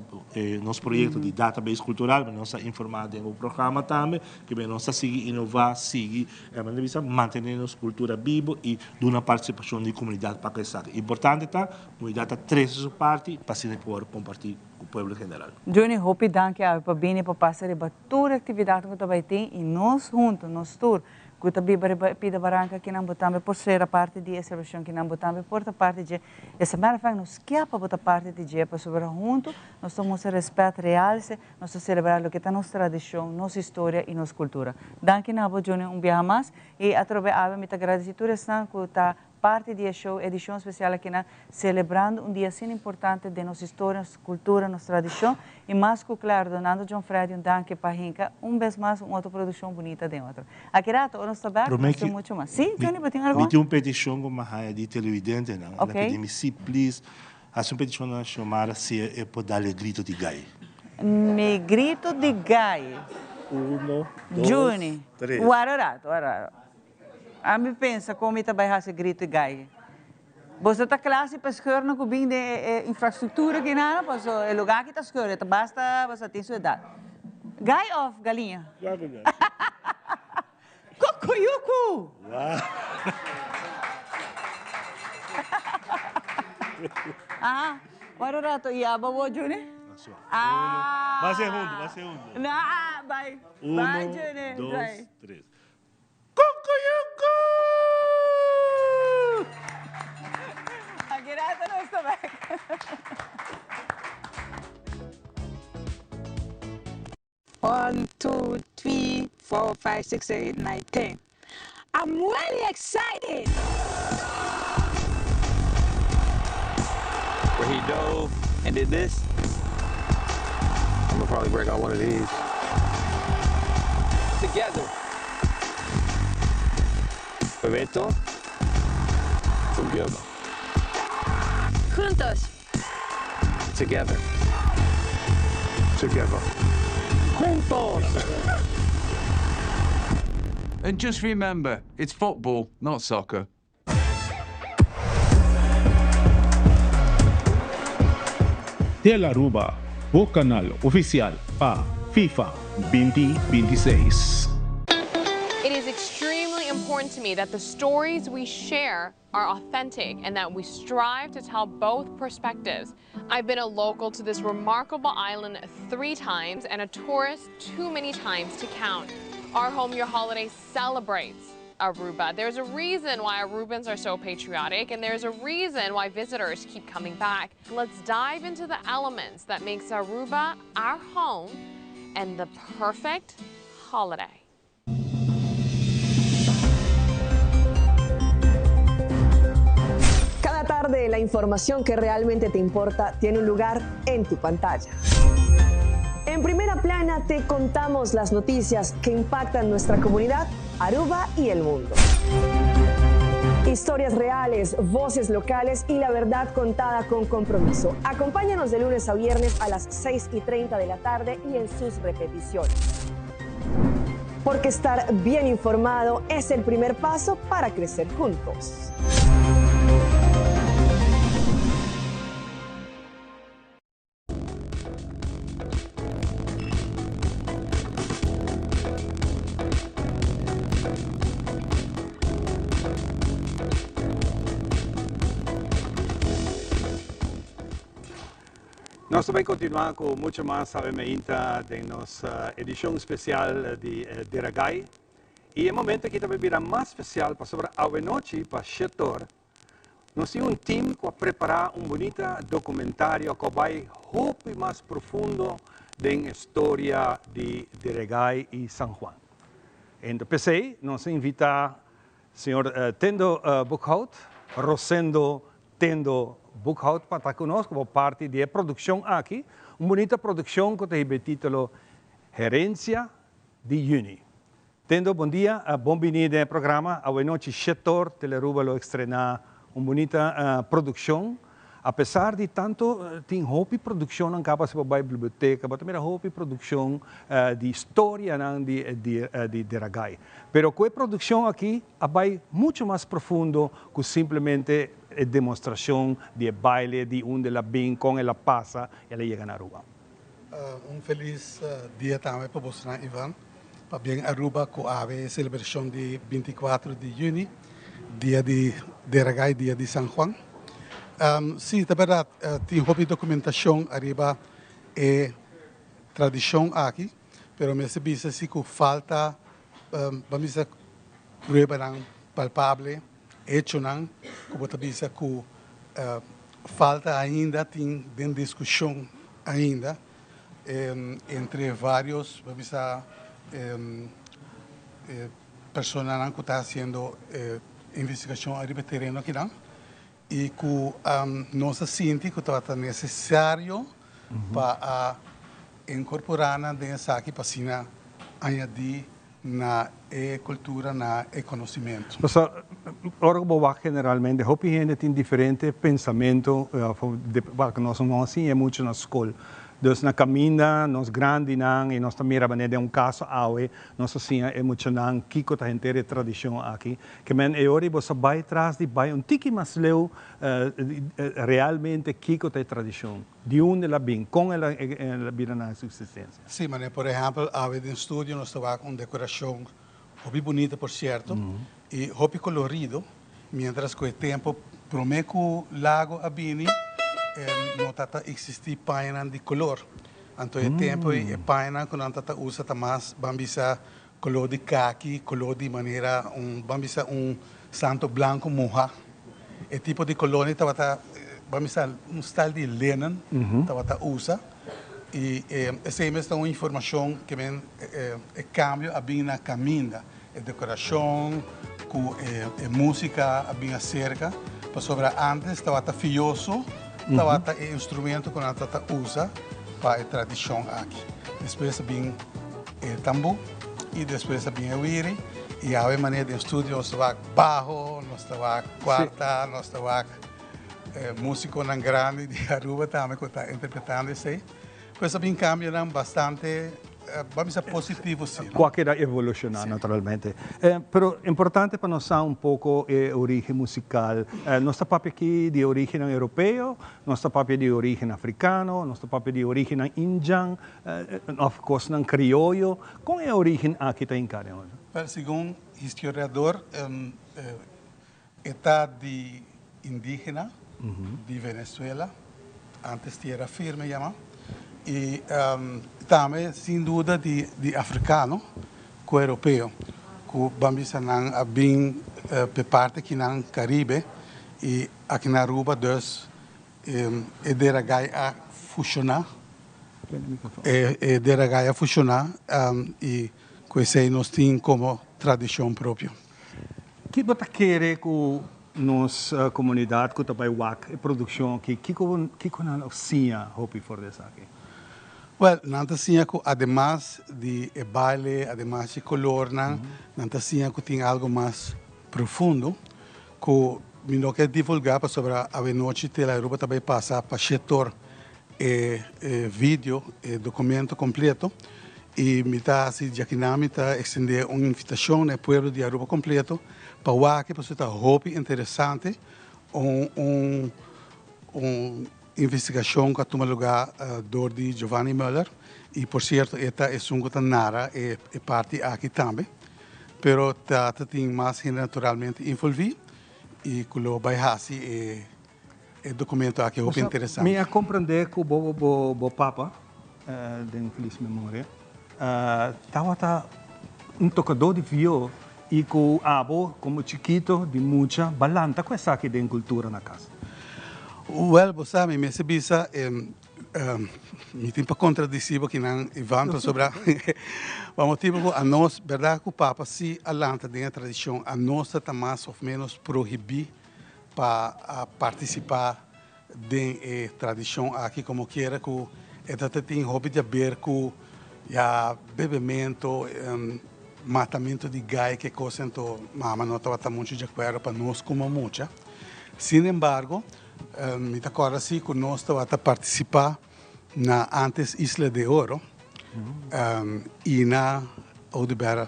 [SPEAKER 20] nos proyecto di database cultural, manera nos a informa den un programa tambe, ke nos ta sigui inova, sigui manera bisa mantene nos cultura bibo y duna participacion di comunidad pa cu esaki. Importante ta comunidad ta trece su parti pa asina por comparti. ku pueblo en general.
[SPEAKER 2] Johnny, hopi danki awe pa bini pa pasa riba tur e aktividatnan ku ta bai tin i nos huntu, nos tur ku ta biba riba e pida baranka kinan bo tambe por sera parti di e selebrashon kinan bo tambe por ta parti dje. As a matter of fact nos kia pa bo ta parti di dje pasobra huntu nos ta mustra respèt realse, nos ta selebrá loke ta nos tradishon, nos historia i nos kultura. Danki na bo Johnny un biaha mas i atrobe awe mi ta gradisí tur esnan ku ta Parti di e show edishon spesial akinan selebrando un dia asina importante den nos historia, nos kultura, nos tradishon i mas ku klaro donando John Freddy un danki pa hinka un bes mas un otro produkshon bunita den otro. Aki rato ora nos ta bek
[SPEAKER 20] Prome
[SPEAKER 2] nos tin
[SPEAKER 20] ki
[SPEAKER 2] mucho mas. Si,
[SPEAKER 20] mi
[SPEAKER 2] Johnny bo tin
[SPEAKER 20] mi
[SPEAKER 2] algo?
[SPEAKER 20] tin un petishon ku mi a haya di televidentenan. Nan a
[SPEAKER 2] Ok.
[SPEAKER 20] pidi mi si please hasi un petishon na Xiomara si e por dal e grito di gai.
[SPEAKER 2] Mi grito di gai.
[SPEAKER 20] Uno, dos,
[SPEAKER 2] Johnny,
[SPEAKER 20] tres.
[SPEAKER 2] Wara rato, wara rato. Ami pensa kon mi ta bai hasi gritu i gai. Boso ta kla si pa scheurnan ku bin den e infrastruktura aki nan? Paso e lugar aki ta scheur, e ta basta boso tin su edat. Gai of galiña? Kukuyuku! Aha, wara rato, i abo bo Juni? Ah!
[SPEAKER 20] Base huntu, base huntu.
[SPEAKER 2] Nah, bai.
[SPEAKER 20] Uno,
[SPEAKER 2] Bai Juni,
[SPEAKER 20] dos,
[SPEAKER 2] bai.
[SPEAKER 20] tres. Kukuyuku!
[SPEAKER 2] Aki rato nos ta bek.
[SPEAKER 21] One, two, three, four, five, six, seven, eight, nine, ten. I'm really excited!
[SPEAKER 22] Where he dove and did this. I'm gonna probably break out one of these. Together. Roberto. Together.
[SPEAKER 12] Juntos.
[SPEAKER 22] Together. Together. Juntos!
[SPEAKER 23] And just remember, it's football, not soccer.
[SPEAKER 19] Telaruba, bo kanal ofisial pa FIFA binti binti seis.
[SPEAKER 15] It is extremely important to me that the stories we share. are authentic and that we strive to tell both perspectives. I've been a local to this remarkable island three times and a tourist too many times to count. Our Home Your Holiday celebrates Aruba. There's a reason why Arubans are so patriotic and there's a reason why visitors keep coming back. Let's dive into the elements that makes Aruba our home and the perfect holiday.
[SPEAKER 4] Cada tarde la información que realmente te importa tiene un lugar en tu pantalla. En primera plana te contamos las noticias que impactan nuestra comunidad, Aruba y el mundo. Historias reales, voces locales y la verdad contada con compromiso. Acompáñanos de lunes a viernes a las 6 y 30 de la tarde y en sus repeticiones. Porque estar bien informado es el primer paso para crecer juntos.
[SPEAKER 1] Nos ta bay continua cu mucho mas Awe Meinta den nos edicion special di Deragai. Y e momento aki ta bay bira mas special pasobra awe nochi pa Shetor nos tin un team cu a prepara un bunita documentario cu a bay hopi mas profundo den e storia di Deregai y San Juan. Ento p'esey nos a invita señor Tendo Boekhout, Rosendo Tendo Boekhout pa ta cu nos como parti di e produccion aki, un bunita produccion cu ta hiba e titulo Herencia di Juni. Tendo, bon dia, bon bini den e programa. Awenochi Shetor Telearuba lo estrena un bunita produccion. A pesar di tanto tin hopi produccionnan caba si bo bay biblioteca bo ta mira hopi produccion di storianan di di Deragai. Pero cu e produccion aki a bay mucho mas profundo cu simplemente e demostracion di e baile di unda el a bin, con el a pasa y el a yega na Aruba.
[SPEAKER 7] Un feliz dia tambe pa bosonan Ivan. Pabien Aruba cu awe e celebracion di 24 di juni, dia di Deragai, dia di San Juan. Si, ta berdad, tin hopi documentacion ariba e tradicion aki, pero mester bisa si cu falta, ban bisa, pruebanan palpable, echonan cu bo ta bisa cu falta ainda, tin den discusion ainda. Entre varios bo bisa personanan ku ta hasiendo investigashon ariba e tereno akinan i ku nos a sinti ku tabata nesesario pa a inkorporá nan den esaki pa asina añadí na e kultura, na e konosementu.
[SPEAKER 1] Pasobra ora ku bo wak generalmente hopi hende tin diferente pensamentu wak nos no a siña muchu na skol. Dus na kaminda nos grandinan i nos ta mira manera den un kaso awe nos a siña e muchanan kiko ta henter e tradishon aki. Ke men e ora bo sa bai tras di bai un tiki mas leu realmente kiko ta e tradishon. Di unda el a bin? Kon el a bira na su eksistensia?
[SPEAKER 7] Sí, manera por ehèmpel awe den studio nos ta wak un dekorashon hopi bunita por sierto i hopi kolorido, miéntras ku e tempu promé ku Lago a bini no ta ta eksistí pañanan di kolor. Anto e tempu ei e pañanan ku nan ta ta usa ta mas ban bisa kolor di kaki, kolor di manera un ban bisa un santo blanku muhá. E tipo di kolor ei tabata ban bisa un style di linen tabata usa i esei mes ta un informashon ke men e kambio a bin na kaminda. E dekorashon ku e musika a bin aserka pasobra antes tabata fioso tabata e instrumento ku nan tabata usa pa e tradishon aki. Despues a bin e tambú i despues a bin e wiri i awe manera den studio nos ta wak baho, nos ta wak kuarta, nos ta wak musikonan grandi di Aruba tambe ku ta interpretando esei. Pues a bin kambionan bastante, ban bisa positivo si, no?
[SPEAKER 1] Ku a keda evolushoná naturalmente. Pero importante pa nos sa un poko e origen musikal. Nos ta papia aki di origennan europeo, nos ta papia di origen afrikano, nos ta papia di origennan indjan, òf kosnan krioyo. Kon e origen aki ta hinká den otro?
[SPEAKER 7] Wel, segun historiador. E ta di indígena di Venezuela, antes tierra firme yama, i tambe sin duda di afrikano ku europeo ku ban bisa nan a bin p'e parti akinan Karibe i aki na Aruba dus e deragai a fushoná, e deragai a fushoná i ku esei nos tin komo tradishon propio.
[SPEAKER 1] Ki bo ta kere ku nos komunidat ku ta bai wak e produkshon aki, kiko kiko nan lo siña hopi for di esaki?
[SPEAKER 7] Wèl, nan ta siña ku ademas di e baile, ademas di kolornan, nan ta siña ku tin algu mas profundo ku mi no ke divulgá pasobra awenochi Tele Aruba ta bai pasa pa shetor e video, e documento completo y mi ta haci djakinan mi ta extende un invitacion na e pueblo di Aruba completo pa wak pasobra ta hopi interesante un un un investigacion cu a tuma lugar door di Giovanni Muller y por cierto e ta esun cu ta nara e parti aki tambe pero ta ta tin mas hende naturalmente involvi y cu lo bay haci e E documento aki hopi interesante.
[SPEAKER 1] Mi a comprende cu bo bo bo papa, den feliz memoria, tawata un tocador di viool y cu abo como chikito di mucha ba lanta cu esaki den cultura na cas.
[SPEAKER 7] Wel, bo sa, mi mester bisa, mi tin pa contradeci bo kinan, Ivan, pasobra pa motibo cu anos, berdad cu papa si a lanta den e tradicion, anos ta ta mas of menos prohibi pa partisipá den e tradishon aki komo kiera ku e ta tin hopi di aber ku ya bebementu, matamentu di gai ke kos ento mama no tabata muchu di akuerdo pa nos komo mucha. Sin embargo mi ta kòrda si ku nos tabata partisipá na antes Isla de Oro i na Oduber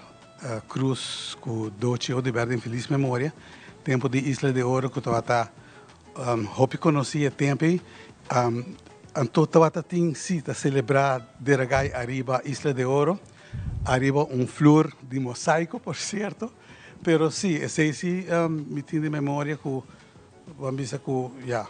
[SPEAKER 7] Cruz ku Dochi Oduber den felis memoria, tempu di Isla de Oro ku tabata hopi konosí e tempu ei, anto tabata tin si ta selebrá Deragai ariba Isla de Oro, ariba un flur di mosaiko por sierto, pero si esei si mi tin den memoria ku Bo a bisa ku ya,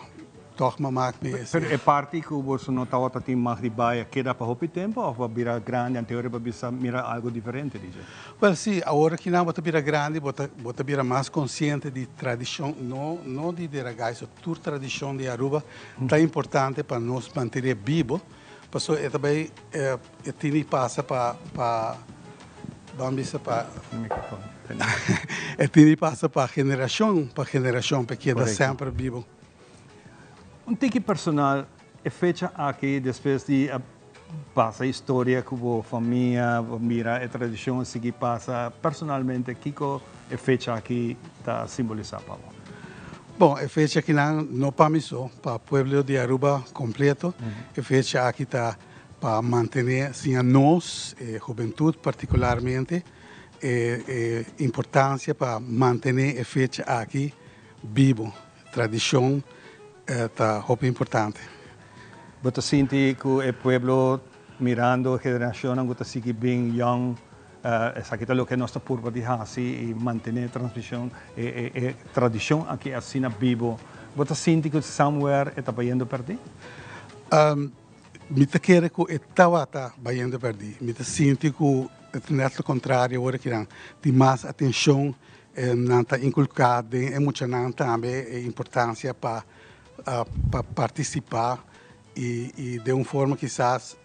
[SPEAKER 7] tòg mama mi esei.
[SPEAKER 1] Pero e parti ku boso no tabata tin mag di bai a keda pa hopi tempu òf bo a bira grandi anterior bo a bisa mira algu diferente di dje?
[SPEAKER 7] Wèl si, awor kinan bo ta bira grandi bo ta bo ta bira mas konsiente di tradishon, no no di Deragai so, tur tradishon di Aruba ta importante pa nos mantené bibo, pasobra e ta bai E tin di pasa pa pa ban bisa pa e tin di pasa pa generashon pa generashon pa e keda semper bibo.
[SPEAKER 1] Un tiki personal, e fecha aki despues di a pasa historia ku bo famia, bo mira e tradishon a sigui pasa, personalmente kiko e fecha aki ta simbolisá pa bo?
[SPEAKER 7] Bon, e fecha akinan no pa mi so, pa pueblo di Aruba kompleto, e fecha aki ta Pa mantené siña nos, e hubentut partikularmente, e e importansia pa mantené e fecha aki bibu. Tradishon ta hopi importante.
[SPEAKER 1] Bo ta sinti ku e pueblo mirando e generashonnan ku ta sigui bin yòn, esaki ta loke nos ta purba di hasi i mantené e transmishon, e e tradishon aki asina bibu. Bo ta sinti ku somewhere e ta bayendo pèrdí?
[SPEAKER 7] Mi ta kere ku e tabata bayendo pèrdí. Mi ta sinti ku e ta nèt lo kontrario ora ki nan tin mas atenshon, nan ta inkulká den e muchanan tambe e importansia pa pa partisipá i den un forma kisas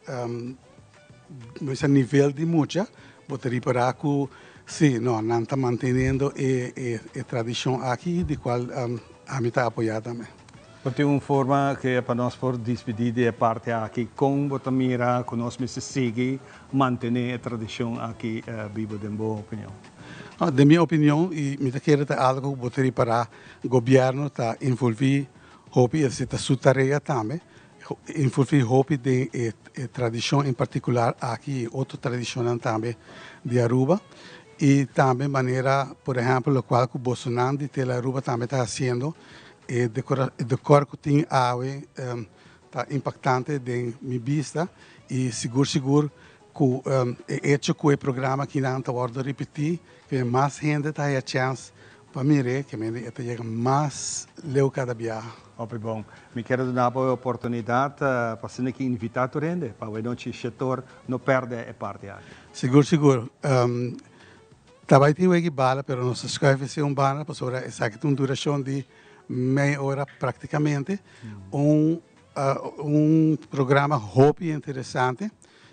[SPEAKER 7] nivel di mucha bo ta ripará ku si no nan ta manteniendo e e tradishon aki di kual ami ta apoyá tambe.
[SPEAKER 1] Bo tin un forma ke pa nos por dispidí di e parti aki? Kon bo ta mira ku nos mester sigui mantené e tradishon aki bibo den bo opinion?
[SPEAKER 7] Den mi opinion, i mi ta kere ta algu ku bo ta ripará, gobièrnu ta envolví hopi, esei ta su tarea tambe, envolví hopi den e tradishon en partikular aki i otro tradishonnan tambe di Aruba. I tambe manera, por ehèmpel, lokual ku bosonan di Tele Aruba tambe ta hasiendo, E dekor ku tin awe ta impaktante den mi bista i sigur sigur ku e echo ku e programa akinan ta wòrdu ripití, ku mas hende ta haya chèns. Pa mir'é ke mende e ta yega mas leu kada biaha.
[SPEAKER 1] Hopi bon. Mi kier a duna bo e oportunidat pa asina ki invitá tur hende pa awe nochi shetor no pèrdè e parti aki.
[SPEAKER 7] Sigur sigur. Ta bai tin wegi bala pero nos ta schuif esei un banda pasobra esaki ta un durashon di mei ora praktikamente. Un un programa hopi interesante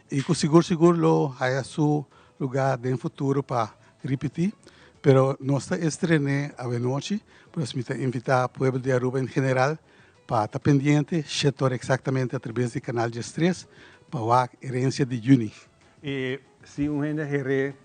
[SPEAKER 7] i ku sigur sigur lo haya su lugá den futuro pa Ripití, pero nos ta estrené awenochi, pues mi ta invitá pueblo di Aruba en general pa ta pendiente shetor exactamente atrabes di Canal 13 pa wak Herencia di Juni.
[SPEAKER 1] I si un hende heré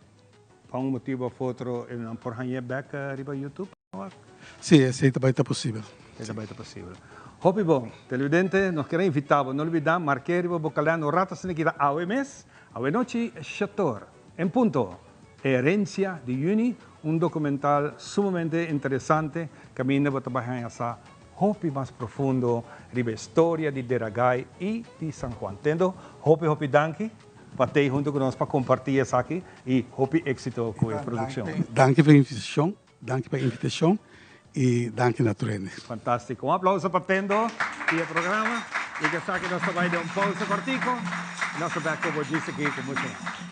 [SPEAKER 1] pa un motibo of otro e nan por hañ'é bek riba YouTube pa wak?
[SPEAKER 7] Sí, esei ta bai ta posibel.
[SPEAKER 1] Esei ta bai ta posibel. Hopi bon. Televidente, nos kier a invitá bo, no lubidá, mark'é riba bo kalènder un rato asina kita awe mes, awenochi shetor. En punto! E Herencia di Juni, un documental sumamente interesante caminda bo ta bai haña sa hopi mas profundo riba e storia di Deragai y di San Juan. Tendo, hopi hopi danki pa tei hunto cu nos pa comparti esaki y hopi exito cu e produccion.
[SPEAKER 7] Danki pa e invitacion, danki pa e invitacion y danki na tur hende.
[SPEAKER 1] Fantastico. Un aplauso pa Tendo y e programa. Y cu esaki nos ta bay den un pausa cortico y nos ta back cu bo djis aki cu mucho mas.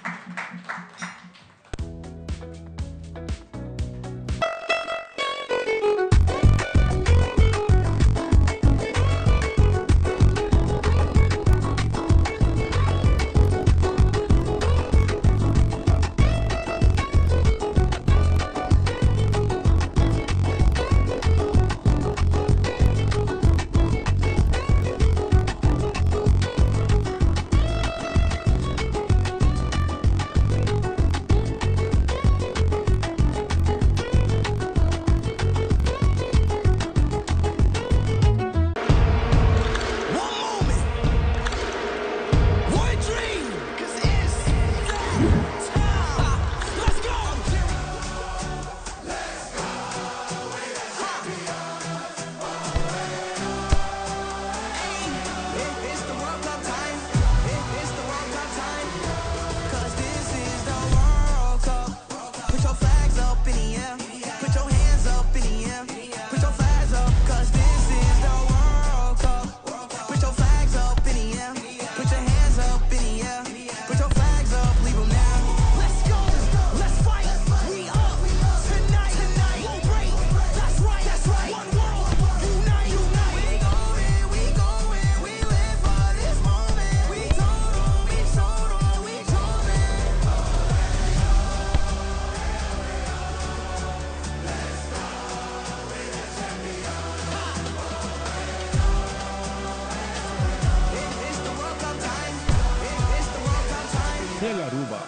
[SPEAKER 19] Telaruba.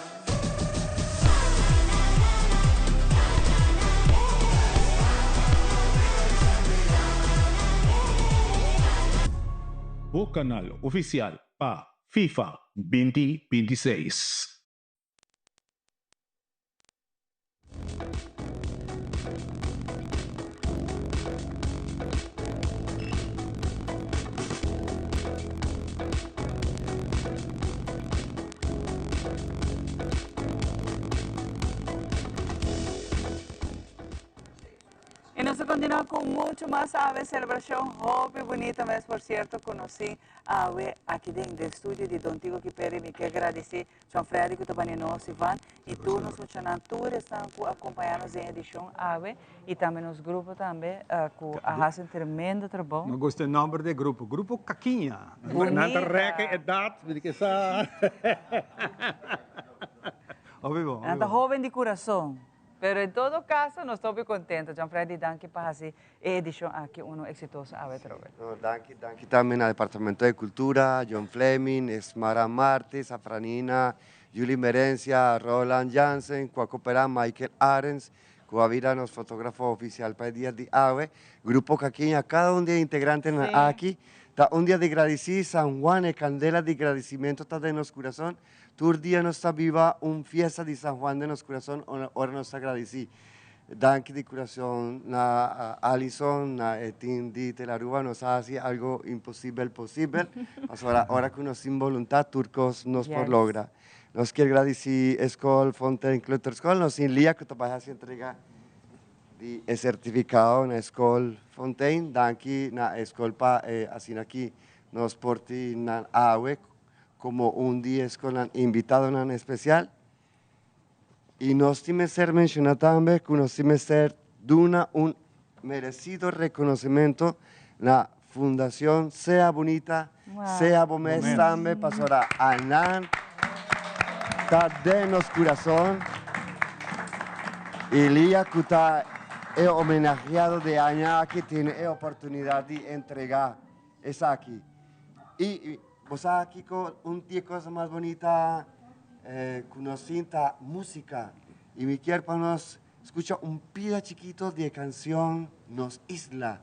[SPEAKER 19] Bo kanal ofisial pa FIFA 2026.
[SPEAKER 2] Y nos ta continua cu mucho mas awe celebracion hopi bunita mes por cierto conoci awe aki den den studio di Don Tigo Kiperi mi ke gradici John Freddy cu ta bani nos, Ivan, y tur nos muchanan, tur esnan cu a acompaña nos den edicion awe, y tambe nos grupo tambe cu a haci un tremendo trabou.
[SPEAKER 1] Mi gusta e nomber di e grupo, Grupo Caquiña.
[SPEAKER 2] Bunita.
[SPEAKER 1] Nan ta reke edad, mi di kesa. Hopi bon, hopi bon.
[SPEAKER 2] Nan ta hoben di curason. Pero en todo caso nos ta hopi contento. John Freddy, danki pa haci e edicion aki uno exitoso awe trobe.
[SPEAKER 10] No, danki, danki tambe na Departamento de Cultura, John Fleming, Esmara Martes, Afranina, Julie Merencia, Roland Jansen, cu a coopera, Michael Arends, cu a bira nos fotografo oficial pa e dia di awe, Grupo Caquiña, cada un di e integrantenan aki, ta un dia di gradici San Juan, e candela di gradicimento ta den nos curason, Tur dia nos ta biba un fiesta di San Juan den nos curason ora nos ta gradici. Danki di curason na Alison, na e team di Telaruba, nos a haci algo imposibel posibel, pasobra ora cu nos tin boluntad tur cos nos por logra. Nos kier gradici e scol Fontein Kleuterschool, nos tin Lia cu ta bay haci entrega. Di e certificado na School Fontein. Danki na school pa eh, asina aki nos por tin nan awe como un di e scolnan invitadonan especial. Y nos tin mester menciona tambe cu nos tin mester duna un merecido reconocimento na Fundacion Sea Bunita, Sea Bo Mes tambe pasobra anan ta den nos curason. Y Lia cu ta e homenajeado di aña aki tin e oportunidad di entrega esaki. Y bo sa kico un di e cosa mas bunita cu nos tin ta musica. Y mi kier pa nos scucha un pida chikito di e cancion Nos Isla.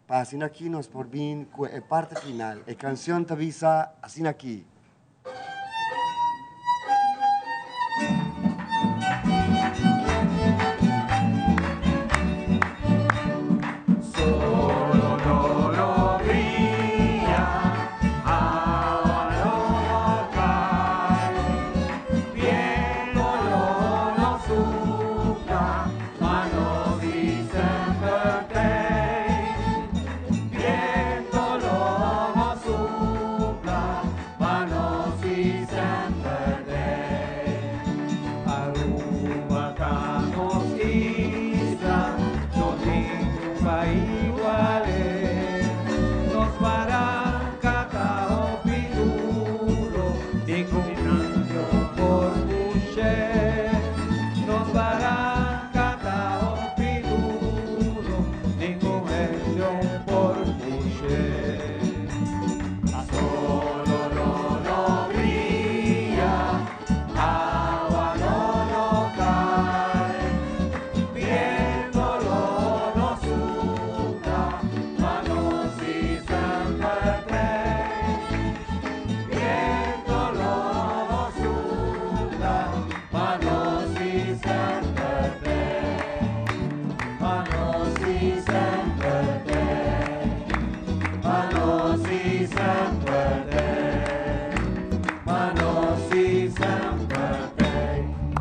[SPEAKER 10] Pa asina aki nos por bin cu e parte final. E cancion ta bisa asina aki.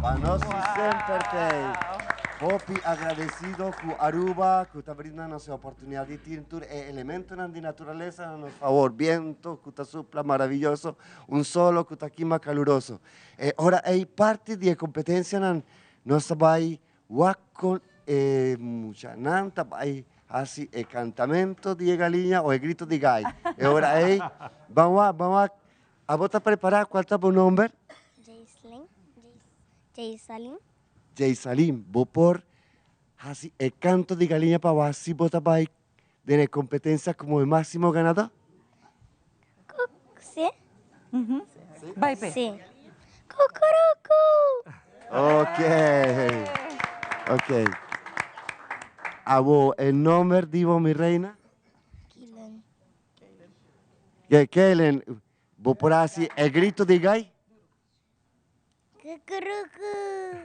[SPEAKER 10] Pa nos si semper t'ey. Hopi agradecido cu Aruba cu ta brinda nos e oportunidad di tin tur e elementonan di naturaleza na nos favor. Biento cu ta supla maravilloso, un solo cu ta kima caluroso. E ora ey parti di e competencianan nos ta bay wak con e muchanan ta bay haci e cantamento di e galiña o e grito di gai. E ora ey ban wak, ban wak. Abo ta prepara? Cual ta bo nomber?
[SPEAKER 6] Jaislyn. Jaisalyn.
[SPEAKER 10] Jaisalyn, bo por haci e canto di galiña pa wak si bo ta bay den e competencia como e maximo ganador?
[SPEAKER 6] Si.
[SPEAKER 2] Bay pe.
[SPEAKER 6] Si. Cucurucu!
[SPEAKER 10] Ok. Ok. Abo e nomber di bo mi reina?
[SPEAKER 6] Keylen.
[SPEAKER 10] Keylen, bo por haci e grito di gai?
[SPEAKER 6] Cucurucu!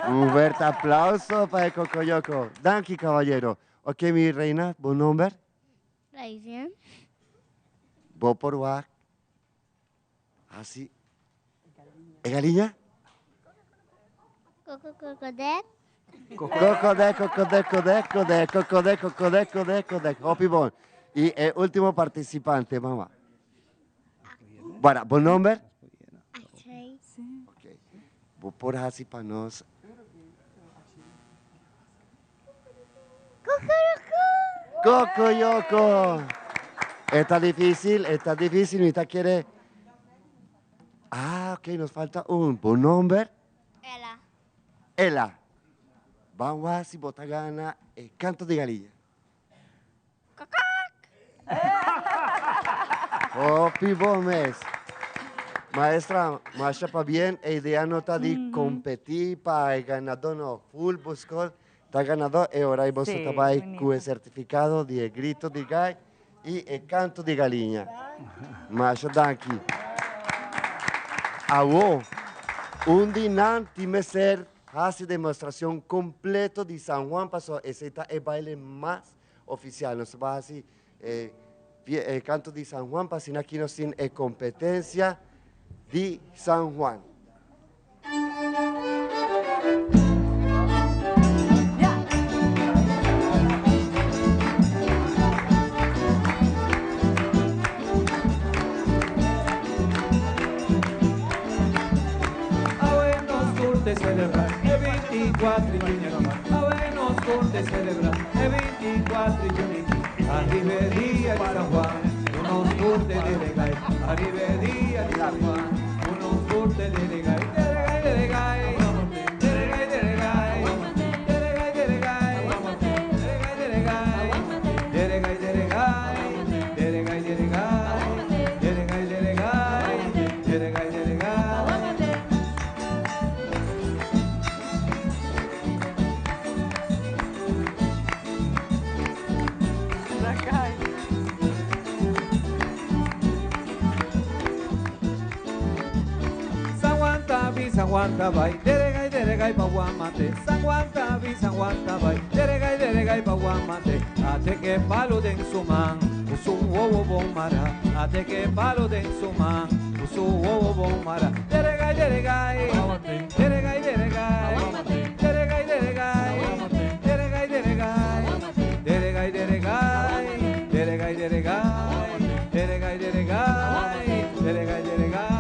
[SPEAKER 10] Un fuerte aplauso pa e cocoyoco. Danki caballero. Ok mi reina, bo nomber?
[SPEAKER 6] Raizian.
[SPEAKER 10] Bo por wak haci e galiña?
[SPEAKER 6] Cocococodec.
[SPEAKER 10] Cocodec, cocodec, codec, codec, cocodec, cocodec, codec, codec. Hopi bon. Y e ultimo participante, mama. Bueno, bo nomber?
[SPEAKER 6] Ashley.
[SPEAKER 10] Ok. Bo por haci pa nos.
[SPEAKER 6] Cucurucu.
[SPEAKER 10] Cocoyoco. Esta difícil, esta difícil. Mi ta kere. Ah, ok, nos falta un. Bo nomber?
[SPEAKER 6] Ella.
[SPEAKER 10] Ella. Ban wak si bo ta gana e canto di galiña. Hopi bon mes. Maestra, masha pabien, e idea no ta di competi pa e ganador no. Full bo school ta ganador e ora boso ta bay cu e certificado di e grito di gai y e canto di galiña. Masha danki. Awo, un di nan tin mester haci demostracion completo di San Juan pasobra esey ta e baile mas oficial. Nos ta bay haci e e canto di San Juan pa asina aki nos tin e competencia di San Juan.
[SPEAKER 5] 24 di yüni aki. Awe nos tur ta selebrá e 24 di yüni aki. Ariba e dia di San Juan, ku nos tur ta deregai. Ariba e dia di San Juan, ku nos tur ta deregai. Deregai, deregai, deregai, deregai, deregai, deregai, deregai, deregai, deregai, deregai, deregai, deregai, deregai, deregai, deregai, deregai. San Juan ta bin, San Juan ta bai, deregai, deregai pa Guamate. San Juan ta bin, San Juan ta bai, deregai, deregai pa Guamate. Ate ke palo den su man, ku su wowo bon mara. Ate ke palo den su man, ku su wowo bon mara. Deregai, deregai, deregai, deregai, deregai, deregai, deregai, deregai, deregai, deregai, deregai, deregai, deregai, deregai, deregai, deregai.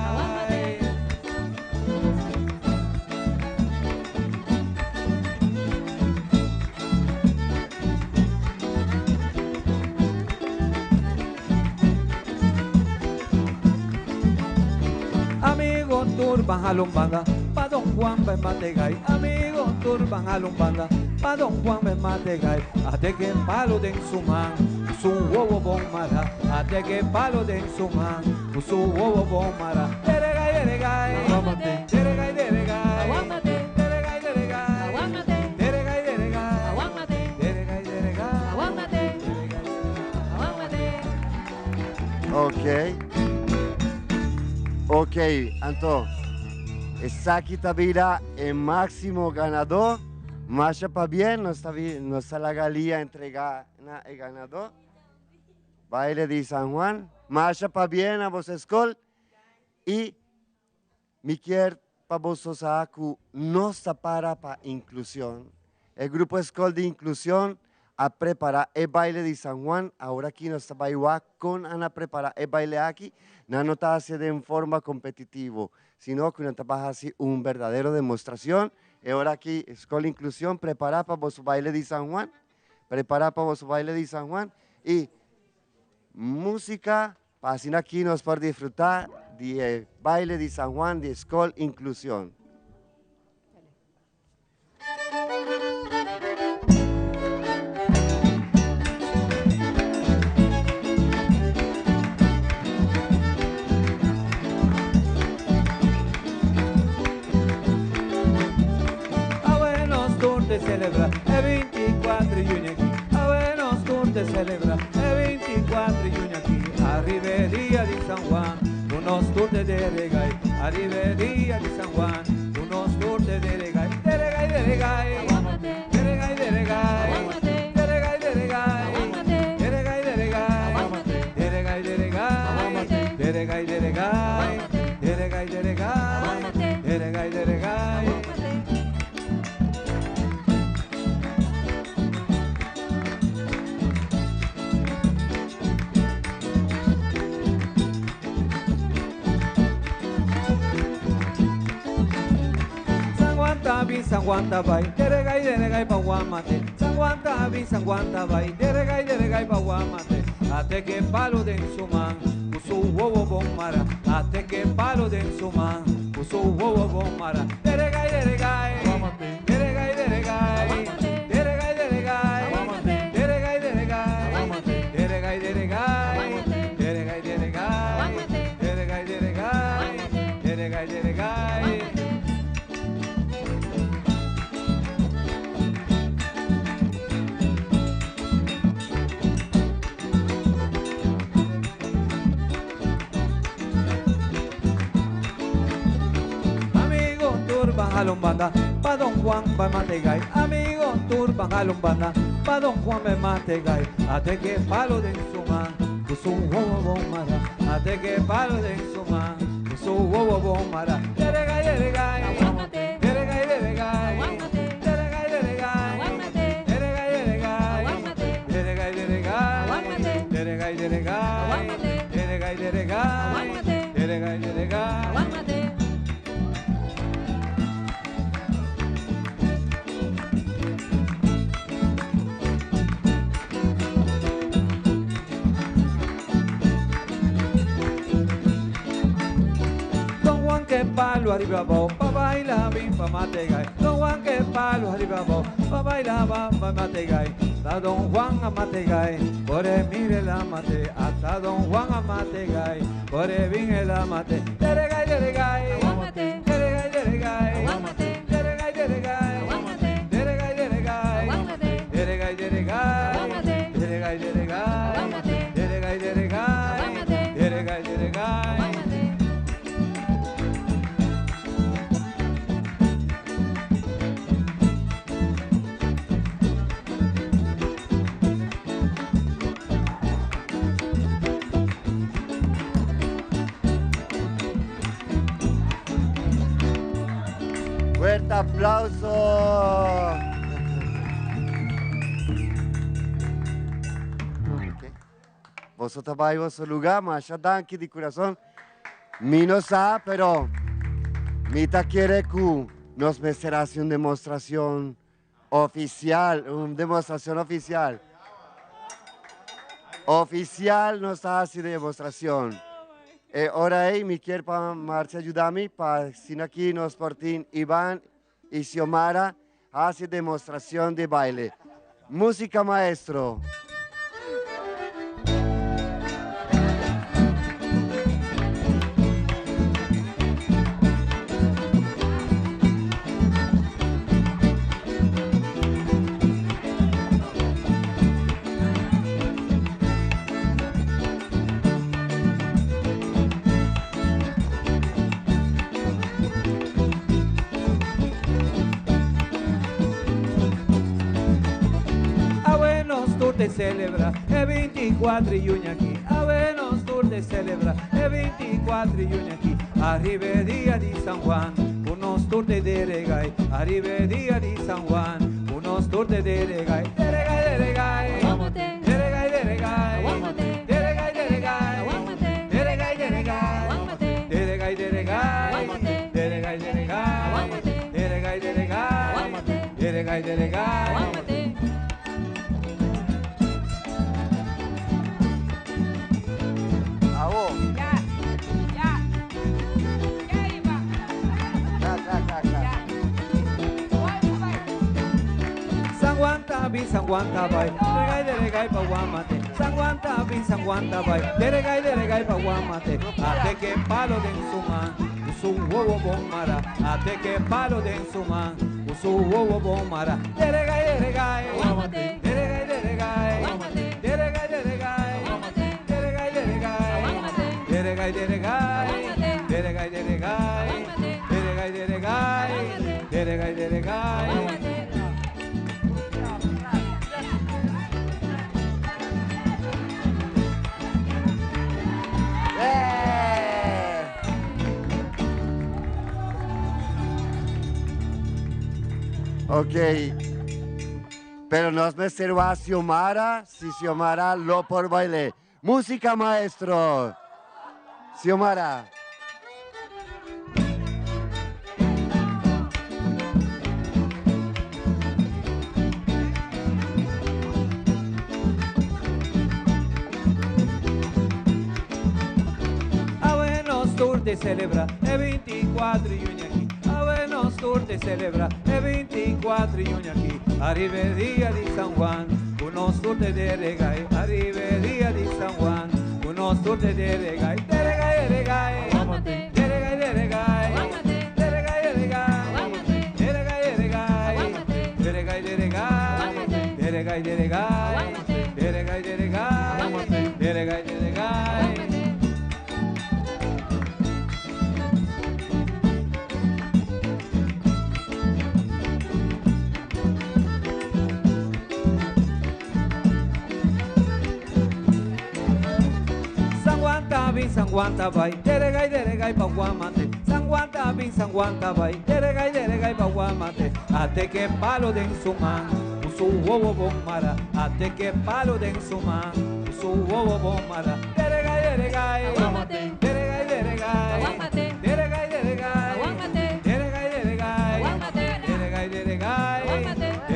[SPEAKER 5] Amigo turban alumbanda, pa Don Juan be mategay. Amigo turban alumbanda, pa Don Juan be mategay. Ate ke palo den su man, su wowo bon mara. Ate ke palo den su man, su wowo bon mara. Deregai, deregai, deregai, deregai, deregai, deregai, deregai, deregai, deregai, deregai.
[SPEAKER 10] Ok. Ok, anto, esaki ta bira e máksimo ganadó. Masha pabien, nos ta nos ta laga Lia entregá na e ganadó. Baile di San Juan. Masha pabien na boso skol. I mi kier pa boso sa ku nos ta para pa inklushon. E grupo Skol di Inklushon a prepará e baile di San Juan. Awor aki nos ta bai wak kon nan a prepará e baile aki. Nan no ta hasié den forma kompetitivo, sino ku nan ta bai hasi un berdadero demostrashon. E ora aki Skol Inklushon prepará pa boso baile di San Juan. Prepará pa boso baile di San Juan. I músika pa asina aki nos por disfrutá di e baile di San Juan di Skol Inklushon.
[SPEAKER 5] Awe nos tur ta selebrá e 24 di yüni aki. Awe nos tur ta selebrá e 24 di yüni aki. Ariba e dia di San Juan, ku nos tur ta deregai. Ariba e dia di San Juan, ku nos tur ta deregai. Deregai, deregai, deregai, deregai, deregai, deregai, deregai, deregai, deregai, deregai, deregai, deregai, deregai, deregai, deregai, deregai. San Juan ta bin, San Juan ta bai, deregai, deregai pa Guamate. San Juan ta bin, San Juan ta bai, deregai, deregai pa Guamate. Ate ke palo den su man, ku su wowo bon mara. Ate ke palo den su man, ku su wowo bon mara. Deregai, deregai, deregai, deregai, deregai, deregai, deregai, deregai, deregai, deregai, deregai, deregai, deregai, deregai, deregai, deregai. Amigo turban alumbanda, pa Don Juan pa mategay. Amigo turban alumbanda, pa Don Juan me mategay. Ate ke palo den suma, ku su wowo bon mara. Ate ke palo den suma, ku su wowo bon mara. Deregai, deregai, deregai, deregai, deregai, deregai, deregai, deregai, deregai, deregai, deregai, deregai, deregai, deregai, deregai, deregai. palo arriba abou, pa baila bin pa mate gai. Don Juan ke palo arriba abou, pa baila ba pa mate gai. Ta Don Juan a mate gai, core mire la mate. Hasta Don Juan a mate gai, core bin la mate. Dere gai, dere gai, dere gai, dere gai, dere gai, dere gai, dere gai, dere gai, dere gai, dere gai, dere gai, dere gai, dere gai, dere gai, dere gai, dere gai.
[SPEAKER 10] Fuerte aplauso. Ok. Boso ta bai boso lugá, masha danki di kurason. Mi no sa, pero mi ta kere ku nos mester hasi un demostrashon ofisial, un demostrashon ofisial. Ofisial nos ta hasi demostrashon. E ora ei mi kier pa Marcia yuda mi pa asina aki nos por tin Ivan y Xiomara hasi demostracion di baile. Musica maestro.
[SPEAKER 5] Awe nos tur te celebra e 24 di juni aki. Awe nos tur te celebra e 24 di juni aki. Ariba e dia di San Juan, cu nos tur te deregai. Ariba e dia di San Juan, cu nos tur te deregai. Deregai, deregai. Deregai, deregai. Deregai, deregai. Deregai, deregai. Deregai, deregai. Deregai, deregai. Deregai, deregai. Deregai, deregai.
[SPEAKER 10] Awo.
[SPEAKER 21] Ya. Ya. Ya, Ivan.
[SPEAKER 10] Kla, kla, kla, kla.
[SPEAKER 5] San Juan ta bin, San Juan ta bai, deregai deregai pa Guamate. San Juan ta bin, San Juan ta bai, deregai deregai pa Guamate. Ate ke palo den su man, ku su wowo bon mara. Ate ke palo den su man, ku su wowo bon mara. Deregai deregai, deregai deregai, deregai deregai, deregai deregai, deregai deregai, deregai deregai, deregai deregai, deregai deregai.
[SPEAKER 10] Ok. Pero nos mester wak Xiomara, si Xiomara lo por baile. Musica maestro. Xiomara.
[SPEAKER 5] Awe nos tur te celebra e 24 di juni aki. Awe nos tur te celebra e 24 di juni aki. Ariba e dia di San Juan, cu nos tur te deregai. Ariba e dia di San Juan, cu nos tur te deregai. Deregai, deregai. Deregai, deregai. Deregai, deregai. Deregai, deregai. Deregai, deregai. Deregai, deregai. Deregai, deregai. Deregai, deregai. San Juan ta bin, San Juan ta bai, deregai, deregai pa Guamate. San Juan ta bin, San Juan ta bai, deregai, deregai pa Guamate. Ate ke palo den su man, ku su wowo bon mara. Ate ke palo den su man, ku su wowo bon mara. Deregai, deregai, deregai, deregai, deregai, deregai, deregai, deregai, deregai, deregai, deregai,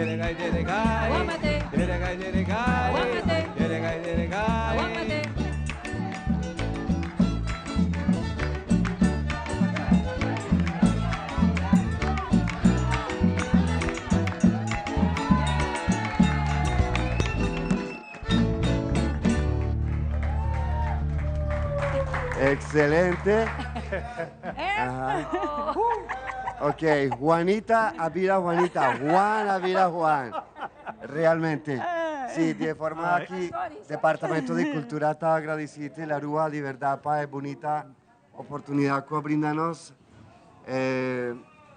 [SPEAKER 5] deregai, deregai, deregai, deregai, deregai.
[SPEAKER 10] Excelente. Ajá. Ok, Juanita a bira Juanita, Juan a bira Juan. Realmente. Si, di forma aki, Departamento di Cultura ta agradeci Telearuba di berdad pa e bunita oportunidad cu a brinda nos.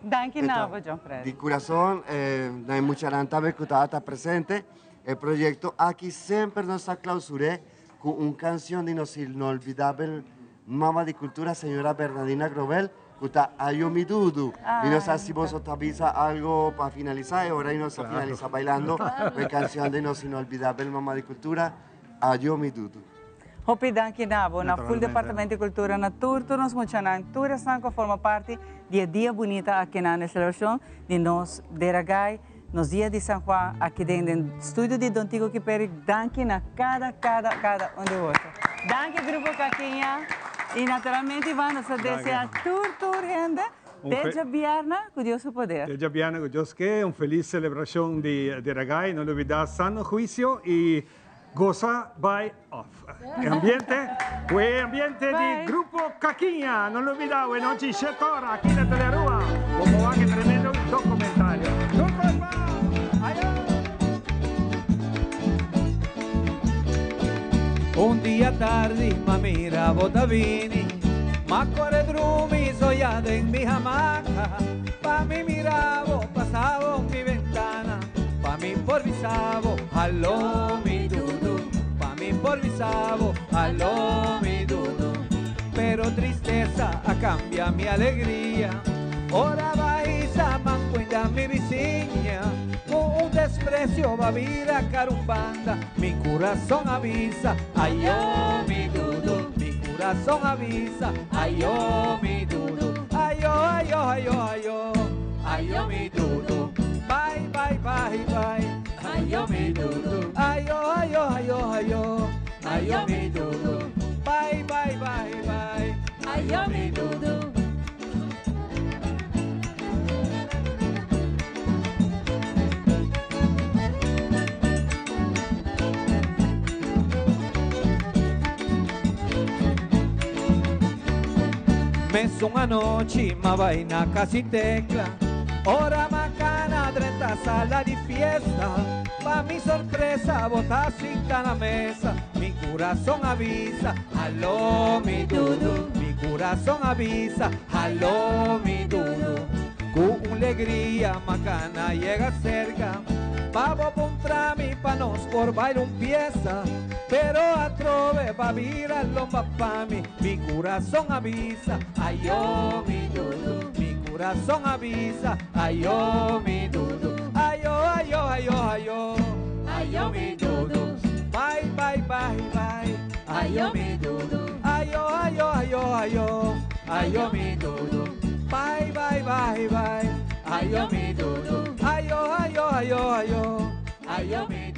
[SPEAKER 2] Danki na bo, John Freddy.
[SPEAKER 10] Di curason, na e muchanan tambe cu tabata presente. E proyecto aki semper nos ta clausur'é cu un cancion di nos inolvidabel mama di cultura, señora Bernadina Grobel, cu ta Ayo mi dudu. Mi no sa si boso ta bisa algo pa finalisa, e ora y nos ta finalisa bailando cu e cancion di nos inolvidabel mama di cultura, Ayo mi dudu.
[SPEAKER 2] Hopi danki na bo, na full Departamento di Cultura, na tur tur nos muchanan, tur esnan cu a forma parti di e dia bunita aki na e celebracion di nos Deragai, nos dia di San Juan aki den den studio di Don Tico Kiperi. Danki na cada, cada, cada un di boso. Danki Grupo Kakiña y naturalmente Ivan nos ta desea tur tur hende te djabièrnè cu Dios su poder.
[SPEAKER 1] Te djabièrnè cu Dios ke, un feliz celebracion di Deragai, no lubida sano huicio y Goza bai off. E ambiente, cu e ambiente di Grupo Kakiña. No lubida, awe nochi shete ora aki na Telearuba. Bo por wak e tremendo documentario. Tur cos pa! Ayo!
[SPEAKER 5] Un dia tardi m'a mira bo ta bini, m'a kore drumi soya den mi hamaca, pa mi mira bo pasa bo mi bentana. Pa mi por bisa bo, haló mi dudu. Pa mi por bisa bo, haló mi dudu. Pero tristesa a cambia mi alegria. Ora ba hisa man cuenta mi bisiña. Cu un desprecio ba bira carumbanda. Mi curazon a bisa, ayo mi dudu. Mi curazon a bisa, ayo mi dudu. Ayo, ayo, ayo, ayo. Ayo mi dudu. Bai, bai, bai, bai. Ayo mi dudu. Ayo, ayo, ayo, ayo. Ayo mi dudu. Bai, bai, bai, bai. Ayo mi dudu. Mesun anochi m'a bai na Casi Tecla, ora m'a cana drenta sala di fiesta, pa mi sorpresa bo ta sinta na mesa, mi curason a bisa, Haló mi dudu, mi curason a bisa, Haló mi dudu. Cu un legria m'a cana yega cerca, pa bo puntra mi pa nos por baila un pieza, pero atrobe ba bira lomba pa mi. Mi curason a bisa, ayo mi dudu. Mi curason a bisa, ayo mi dudu. Ayo, ayo, ayo, ayo. Ayo mi dudu. Bai, bai, bai, bai. Ayo mi dudu. Ayo, ayo, ayo, ayo. Ayo mi dudu. Bai, bai, bai, bai. Ayo mi dudu. Ayo, ayo, ayo, ayo. Ayo mi.